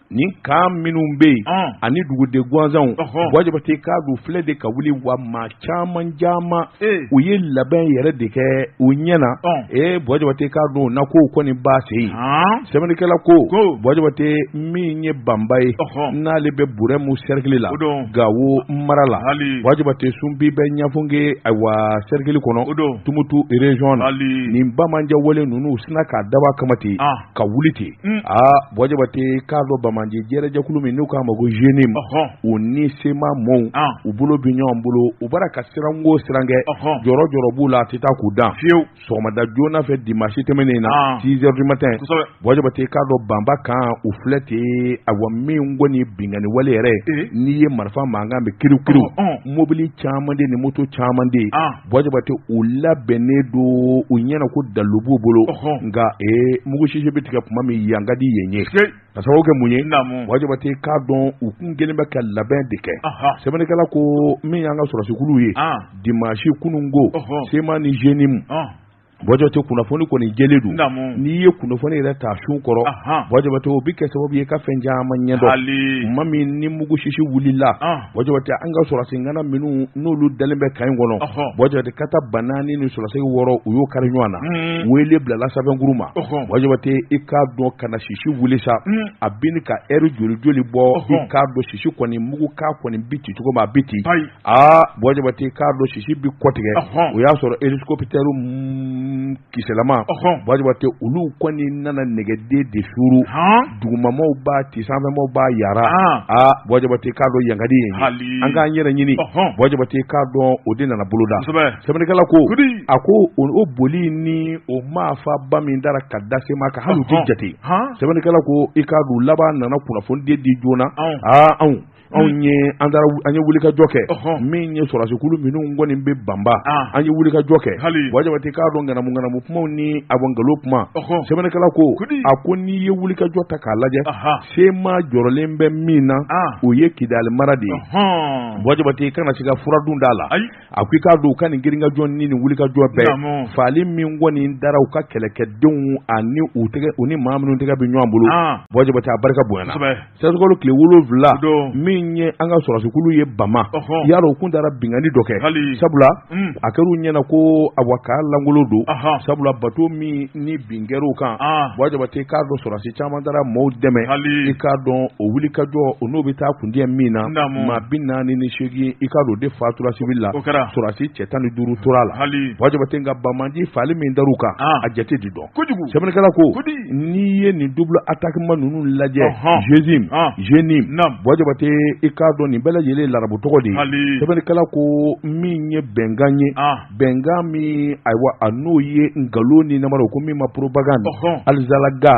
nin kan minnu bɛ yen ani duguden gansanw. Buwa Jabate, k'a dɔn filɛ de ka wuli, wa maa caman caman u ye labɛn yɛrɛ de kɛ u ɲɛ na. Buwa Jabate, k'a dɔn na kow kɔni ba sen. Sɛbɛnnikɛla ko, Buwa Jabate, min ye Banba ye, n'ale bɛ Burɛmu cercle la, Gawo mara la. Buwa Jabate, Sunpi bɛ Ɲafunke, ayiwa cercle kɔnɔ, Tumutu région na. Nin bamanjɛ wale ninnu sina k'a dabɔ kama ten ka wuli ten. Aa, Buwa Jabate, k'a dɔn banmanji jɛrɛjɛkulu min n'u k'a ma ko JNIM, u ni CMA mɔɔw u bolo bɛ ɲɔgɔn bolo, u bɔra ka siranko siran kɛ, jɔrɔ jɔrɔ b'u la, a tɛ taa k'u dan fiyewu. Sɔgɔmada joona fɛ dimanche tɛmɛnen na, 6 heures du matin, Buwa Jabate, k'a dɔn Banba kan u filɛ ten, awa min kɔni binkanni wale yɛrɛ, n'i ye marifa mankan bɛ kiriw kiriw, mobili caman de ni moto caman de. Buwa Jabate, u labɛnnen don, u ɲɛna ko dalu b'u bolo, nka mugu sisi bɛ tigɛ tuma min, yan ka di yen ye. Ka sababu kɛ mun ye? Buwa Jabate, k'a dɔn u kun kelen bɛ ka labɛn de kɛ. Sɛbɛnnikɛla ko min y'an ka sɔrɔdasikulu ye dimanche kununko, CMA ni JNIM Buwa Jabate kunnafoni kɔni jɛlen don n'i ye kunnafoni yɛrɛ ta sun kɔrɔ Buwa Jabate o bɛ kɛ sababu ye ka fɛn caman ɲɛdɔn tuma min ni mugu sisi wulila Buwa Jabate an ka sɔrɔdasi ŋana minnu n'olu dalen bɛ camp in kɔnɔ Buwa Jabate kata 4000 ni sɔrɔdasi 6 u y'o kari ɲɔgɔn na wele bilala sanfɛkuru ma Buwa Jabate i k'a dɔn ka na sisi wuli sa a bɛ ka ɛri joli joli bɔ i k'a dɔn sisi kɔni mugu k'a kɔni bi ci cogo min a bi ci aa Buwa Jabate k'a dɔn sisi bi kɔtigɛ o y'a sɔrɔ hélicoptère kisɛlama Buwa Jabate olu kɔni nana nɛgɛden de suuru dugumamaw b'a ci sanfɛmaw b'a yara aa Buwa Jabate k'a dɔn yan ka di yen an k'an yɛrɛ ɲini Buwa Jabate k'a dɔn o de nana boloda sɛbɛnnikɛla ko a ko o boli ni o maafaba min dara ka da CMA kan hali u tɛ jate sɛbɛnnikɛla ko i k'a dɔn laban nana kunnafoni de di joona aa anw ye an taara an ye wulikajɔ kɛ min ye sɔrɔdasikulu minnu kɔni bɛ banba an ye wulikajɔ kɛ Buwa Jabate k'a dɔn ŋanamu ŋanamu kumaw ni a bɔ nkalon kuma sɛbɛnnikɛla ko a ko n'i ye wulikajɔ ta k'a lajɛ CMA jɔrɔlen bɛ min na o ye Kidali mara de ye Buwa Jabate kana se ka fura dun d'a la a ko i k'a dɔn u ka nin girinkajɔ ni nin wulikajɔ bɛɛ faali min kɔni dara u ka kɛlɛkɛdenw ani u tɛgɛ u ni maa minnu tɛgɛ bɛ ɲɔgɔn bolo Buwa Jabate a barika bonyana sɛbɛnnikɛla tile 7 min ye an ka sɔrɔdasikulu ye Bama y'a dɔn u kun taara binkanni dɔ kɛ sabula a kɛra u ɲɛna ko awa camp lankolon don sabula bato min ni bin kɛra u kan Buwa Jabate k'a dɔn sɔrɔdasi caman taara maaw dɛmɛ i k'a dɔn o wulikajɔ o n'o bɛ taa kundiya min na maa 48 i k'a dɔn o de fatura civil la sɔrɔdasi cɛ 15 tora a la Buwa Jabate nka banbaanci faali min dar'u kan a jate di dɔn sɛbɛnnikɛla ko n'i ye nin double attaquement ninnu lajɛ JNIM JNIM Buwa Jabate i k'a dɔn nin bɛɛ lajɛlen larabu tɔgɔ de ye sɛbɛnnikɛla ko min ye bɛnkan ye bɛnkan min ayiwa a n'o ye nkalon ni namara ko min ma propagande Alizalaga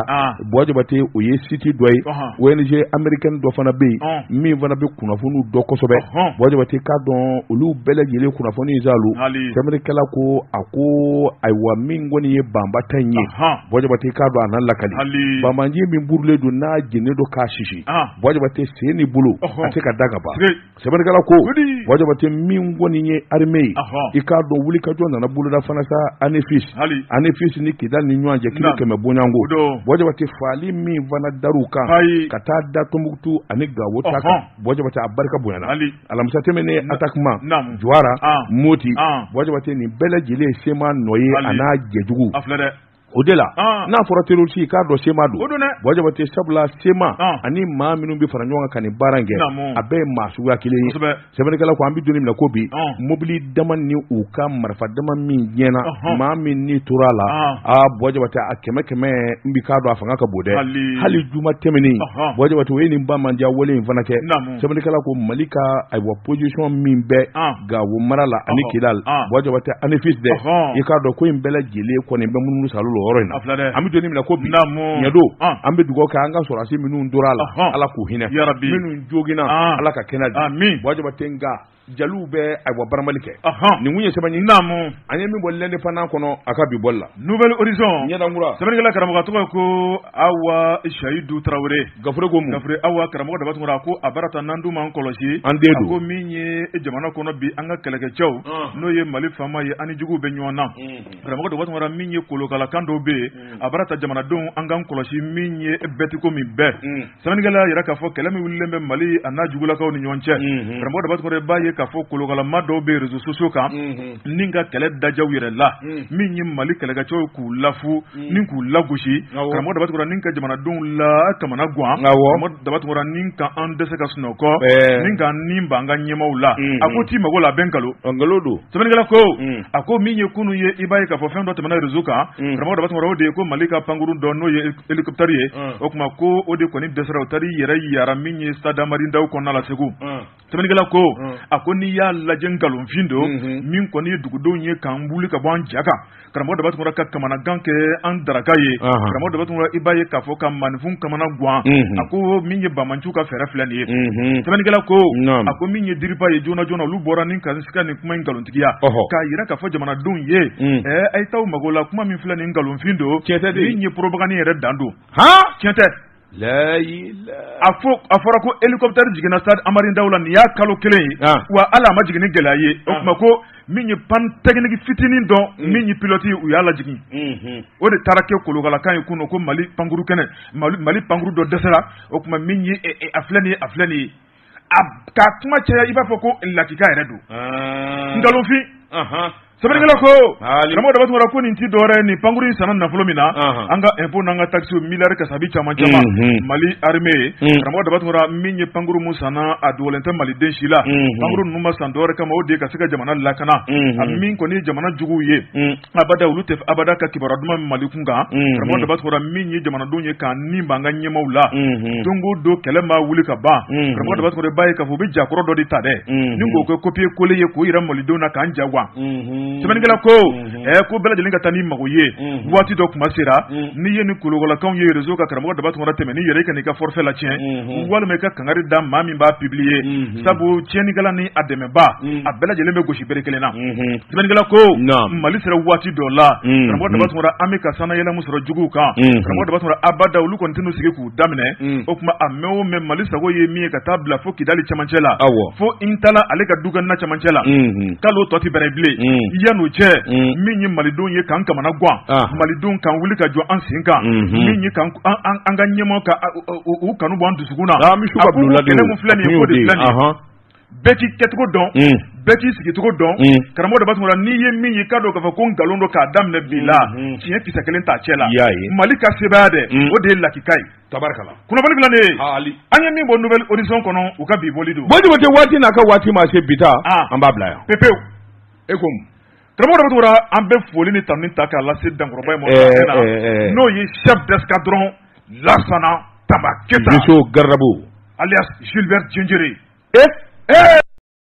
Buwa Jabate o ye site dɔ ye ONG américaine dɔ fana bɛ yen min fana bɛ kunnafoniw dɔn kosɛbɛ Buwa Jabate k'a dɔn olu bɛɛ lajɛlen kunnafoni zalu sɛbɛnnikɛla ko a ko ayiwa min kɔni ye banba ta in ye Buwa Jabate k'a dɔn a na lakali banbaanci min burulen don n'a jennen don k'a sisi Buwa Jabate sen ni bolo a tɛ ka da ka ban sɛbɛnnikɛla ko Buwa Jabate min kɔni ye armée ye i k'a dɔn wulikajɔ nana boloda fana sa Anefis Anefis ni Kidali ni ɲɔgɔn cɛ kilo 100 bɔɲɔgɔnko Buwa Jabate faali min fana dar'u kan ka taa da Tɔnbukutu ani Gawo ta kan Buwa Jabate a barika bonyana alamisa tɛmɛnen attaquement Juwara Moti Buwa Jabate nin bɛɛ lajɛlen ye CMA nɔ ye a n'a jɛjugu o de la n'a fɔra terroriste k'a dɔn CMA don Buwa Jabate sabula CMA ani maa minnu bɛ fara ɲɔgɔn kan ka nin baara in kɛ a bɛɛ ye maa suguya kelen ye sɛbɛnnikɛla ko an bɛ don min na ko bi mobili dama ni u ka marifa dama min tiɲɛna maa min ni tora a la aa Buwa Jabate a kɛmɛ kɛmɛ n bi k'a dɔn a fanga ka bon dɛ hali juma tɛmɛnen Buwa Jabate o ye nin banbaanciya wale in fana kɛ sɛbɛnnikɛla ko Mali ka ayiwa position min bɛ Gawo mara la ani Kidali Buwa Jabate Anefis dɛ i k'a dɔn ko in bɛɛ lajɛlen kɔni bɛ munumunu salo la o yɔrɔ in na an bɛ don min na ko bi ɲɛdo an bɛ dugawu kɛ an ka sɔrɔdasi minnu tora a la Ala k'u hinɛ minnu joginna Ala ka kɛnɛya di Buwa Jabate nka jaliw bɛ ayiwa baramali kɛ nin kun ye sɛbɛn ye an ye min bɔ l'Indépendant kɔnɔ a ka bi bɔli la Nouvel Horizon ɲɛdankura sɛbɛnnikɛla karamɔgɔ tɔgɔ ko Awa Seyidu Tarawele Gafure ko mun Gafure Awa karamɔgɔ Daba Tunkara ko a baara ta n'an dun m'an kɔlɔsi an den don a ko min ye jamana kɔnɔ bi an ka kɛlɛkɛcɛw n'o ye Mali faama ye an ni juguw bɛ ɲɔgɔn na karamɔgɔ Daba Tunkara min ye kolokalakan dɔw bɛ yen a baara ta jamanadenw an k'an kɔlɔsi min ye bɛtiko min bɛɛ sɛbɛnnikɛla y'a jira k'a fɔ kɛlɛ min wulilen bɛ Mali a n'a jugulakaw ni ɲɔgɔn cɛ karamɔgɔ Daba Tunkara b'a ye k'a fɔ kolokalama dɔw bɛ réseaux sociaux kan ni ka kɛlɛ dajaw yɛrɛ la min ye Mali kɛlɛkɛcɛw k'u lafu ni k'u lagosi karamɔgɔ Daba Tunkara ni ka jamanadenw la kamana gan karamɔgɔ Daba Tunkara ni ka an dɛsɛ ka sunɔgɔ ni ka ni ban an ka ɲɛmaaw la a ko t'i mago la a bɛ nkalon nkalon don sɛbɛnnikɛla ko a ko min ye kunun ye i b'a ye k'a fɔ fɛn dɔ tɛmɛna réseau kan karamɔgɔ Daba Tunkara o de ye ko Mali ka pankurun dɔ n'o ye hélicoptère ye o tuma ko o de kɔni dɛsɛra o taara i yɛrɛ yara min ye stade Amadu Ndaw kɔnɔna la Segu sɛbɛnnikɛla ko a ko n'i y'a lajɛ nkalonfin don min kɔni ye dugudenw ye k'an wuli ka bɔ an ja kan karamɔgɔ Daba Tunkara ka kamanagan kɛ an daraka ye karamɔgɔ Daba Tunkara i b'a ye k'a fɔ ka maaninfin kamana gan a ko min ye banbaanciw ka fɛɛrɛ filɛ nin ye sɛbɛnnikɛla ko a ko min ye DIRPA ye joona joona olu bɔra ni ka se ka nin kuma in nkalontigiya k'a jira k'a fɔ jamanadenw ye a ye t'aw mago la kuma min filɛ nin nkalonfin don min ye propagande yɛrɛ dan don tiɲɛ tɛ. A fɔra ko hélicoptère jiginna stade Amari Ndaw la nin y'a kalo kelen ye, wa hali a ma jigin ni gɛlɛya ye. O tuma ko min ye panne technique fitinin dɔn, min ye pilote ye, u y'a lajigin. O de taara kɛ kolokalakan ye kunun ko Mali pankuru kɛnɛ, Mali pankuru dɔ dɛsɛra. O tuma min ye a filɛ nin ye, a filɛ nin ye, a ka kuma caya i b'a fɔ ko lakika yɛrɛ don. Nkalonfin. Sɛbɛnnikɛla ko karamɔgɔ Daba Tunkara ko nin ti dɔwɛrɛ ye, nin pankuru in sanna nafolo min na, an ka impôt n'an ka taxe miliyari kasabi caman caman. Mali armée, karamɔgɔ Daba Tunkara, min ye pankuru mun sanna, a dogolen tɛ maliden si la. Pankuru ninnu ma san dɔwɛrɛ kama, o de ye ka se ka jamana lakana. A min kɔni ye jamana juguw ye, abada olu tɛ abada ka kibaruya duman Mali kun kan. Karamɔgɔ Daba Tunkara, min ye jamanadenw ye k'an ni b'an ka ɲɛmaw la, don o don kɛlɛ ma wuli ka ban. Karamɔgɔ Daba Tunkara, i b'a ye k'a fɔ u bɛ jakɔrɔ dɔ de ta dɛ, ni k'o kɛ copier coller ye k'o yira malidenw na k'an ja gan. Sɛbɛnnikɛla ko ko bɛɛ lajɛlen ka taa ni mago ye. Waati dɔ kuma sera, n'i ye ni kolokolakaw ye réseau kan, karamɔgɔ Daba Tunkara, tɛmɛ n'i yɛrɛ i ka n'i ka forfait latiɲɛ, walima i ka kangari da maa min b'a publier, sabu tiɲɛnikɛla ni a dɛmɛba a bɛɛ lajɛlen bɛ gosi bere kelen na. Sɛbɛnnikɛla ko Mali sera waati dɔ la, karamɔgɔ Daba Tunkara, an bɛ ka sannayɛlɛn mun sɔrɔ juguw kan. Karamɔgɔ Daba Tunkara, abada olu kɔni tɛn'u sigi k'u daminɛ. O tuma a mɛn o mɛn, Mali sago ye min ye ka taa bila fo Kidali cɛmancɛ la, fo Intala ale ka dukɛnɛna cɛmancɛ la, k'ale tɔ tɛ bɛrɛ bilen. Yan'o cɛ, min ye malidenw ye k'an kamana gan, malidenw k'an wuli ka jɔ an sen kan, min ye k'an an ka ɲɛmaaw ka u kanu bɔ an dusukun na. A ko kɛlɛ mun filɛ nin ye, k'o de filɛ nin ye. Bɛɛ k'i kɛcogo dɔn, bɛɛ k'i sigicogo dɔn. Karamɔgɔ Daba Tunkara, n'i ye min ye, k'a dɔn k'a fɔ ko nkalon don k'a daminɛ bi la, tiɲɛ kisɛ kelen t'a cɛ la. Mali ka sebaaya dɛ, o de ye lakika ye. Tabarikala. Kunnafoni filɛ nin ye, an ye min bɔ Nouvel Horizon kɔnɔ, u ka bi bɔli don. Bon Jabate, waati n'a ka waati ma se bi ta, an b'a bila yan. Pepewu. E ko karamɔgɔ Daba Tunkara, an bɛ foli ni tanuni ta k'a lase dankɔrɔba in ma, n'o ye chef d'escadron Lasana Tamba Keta. Muso Garabo. Alias Gilbert Djendjere.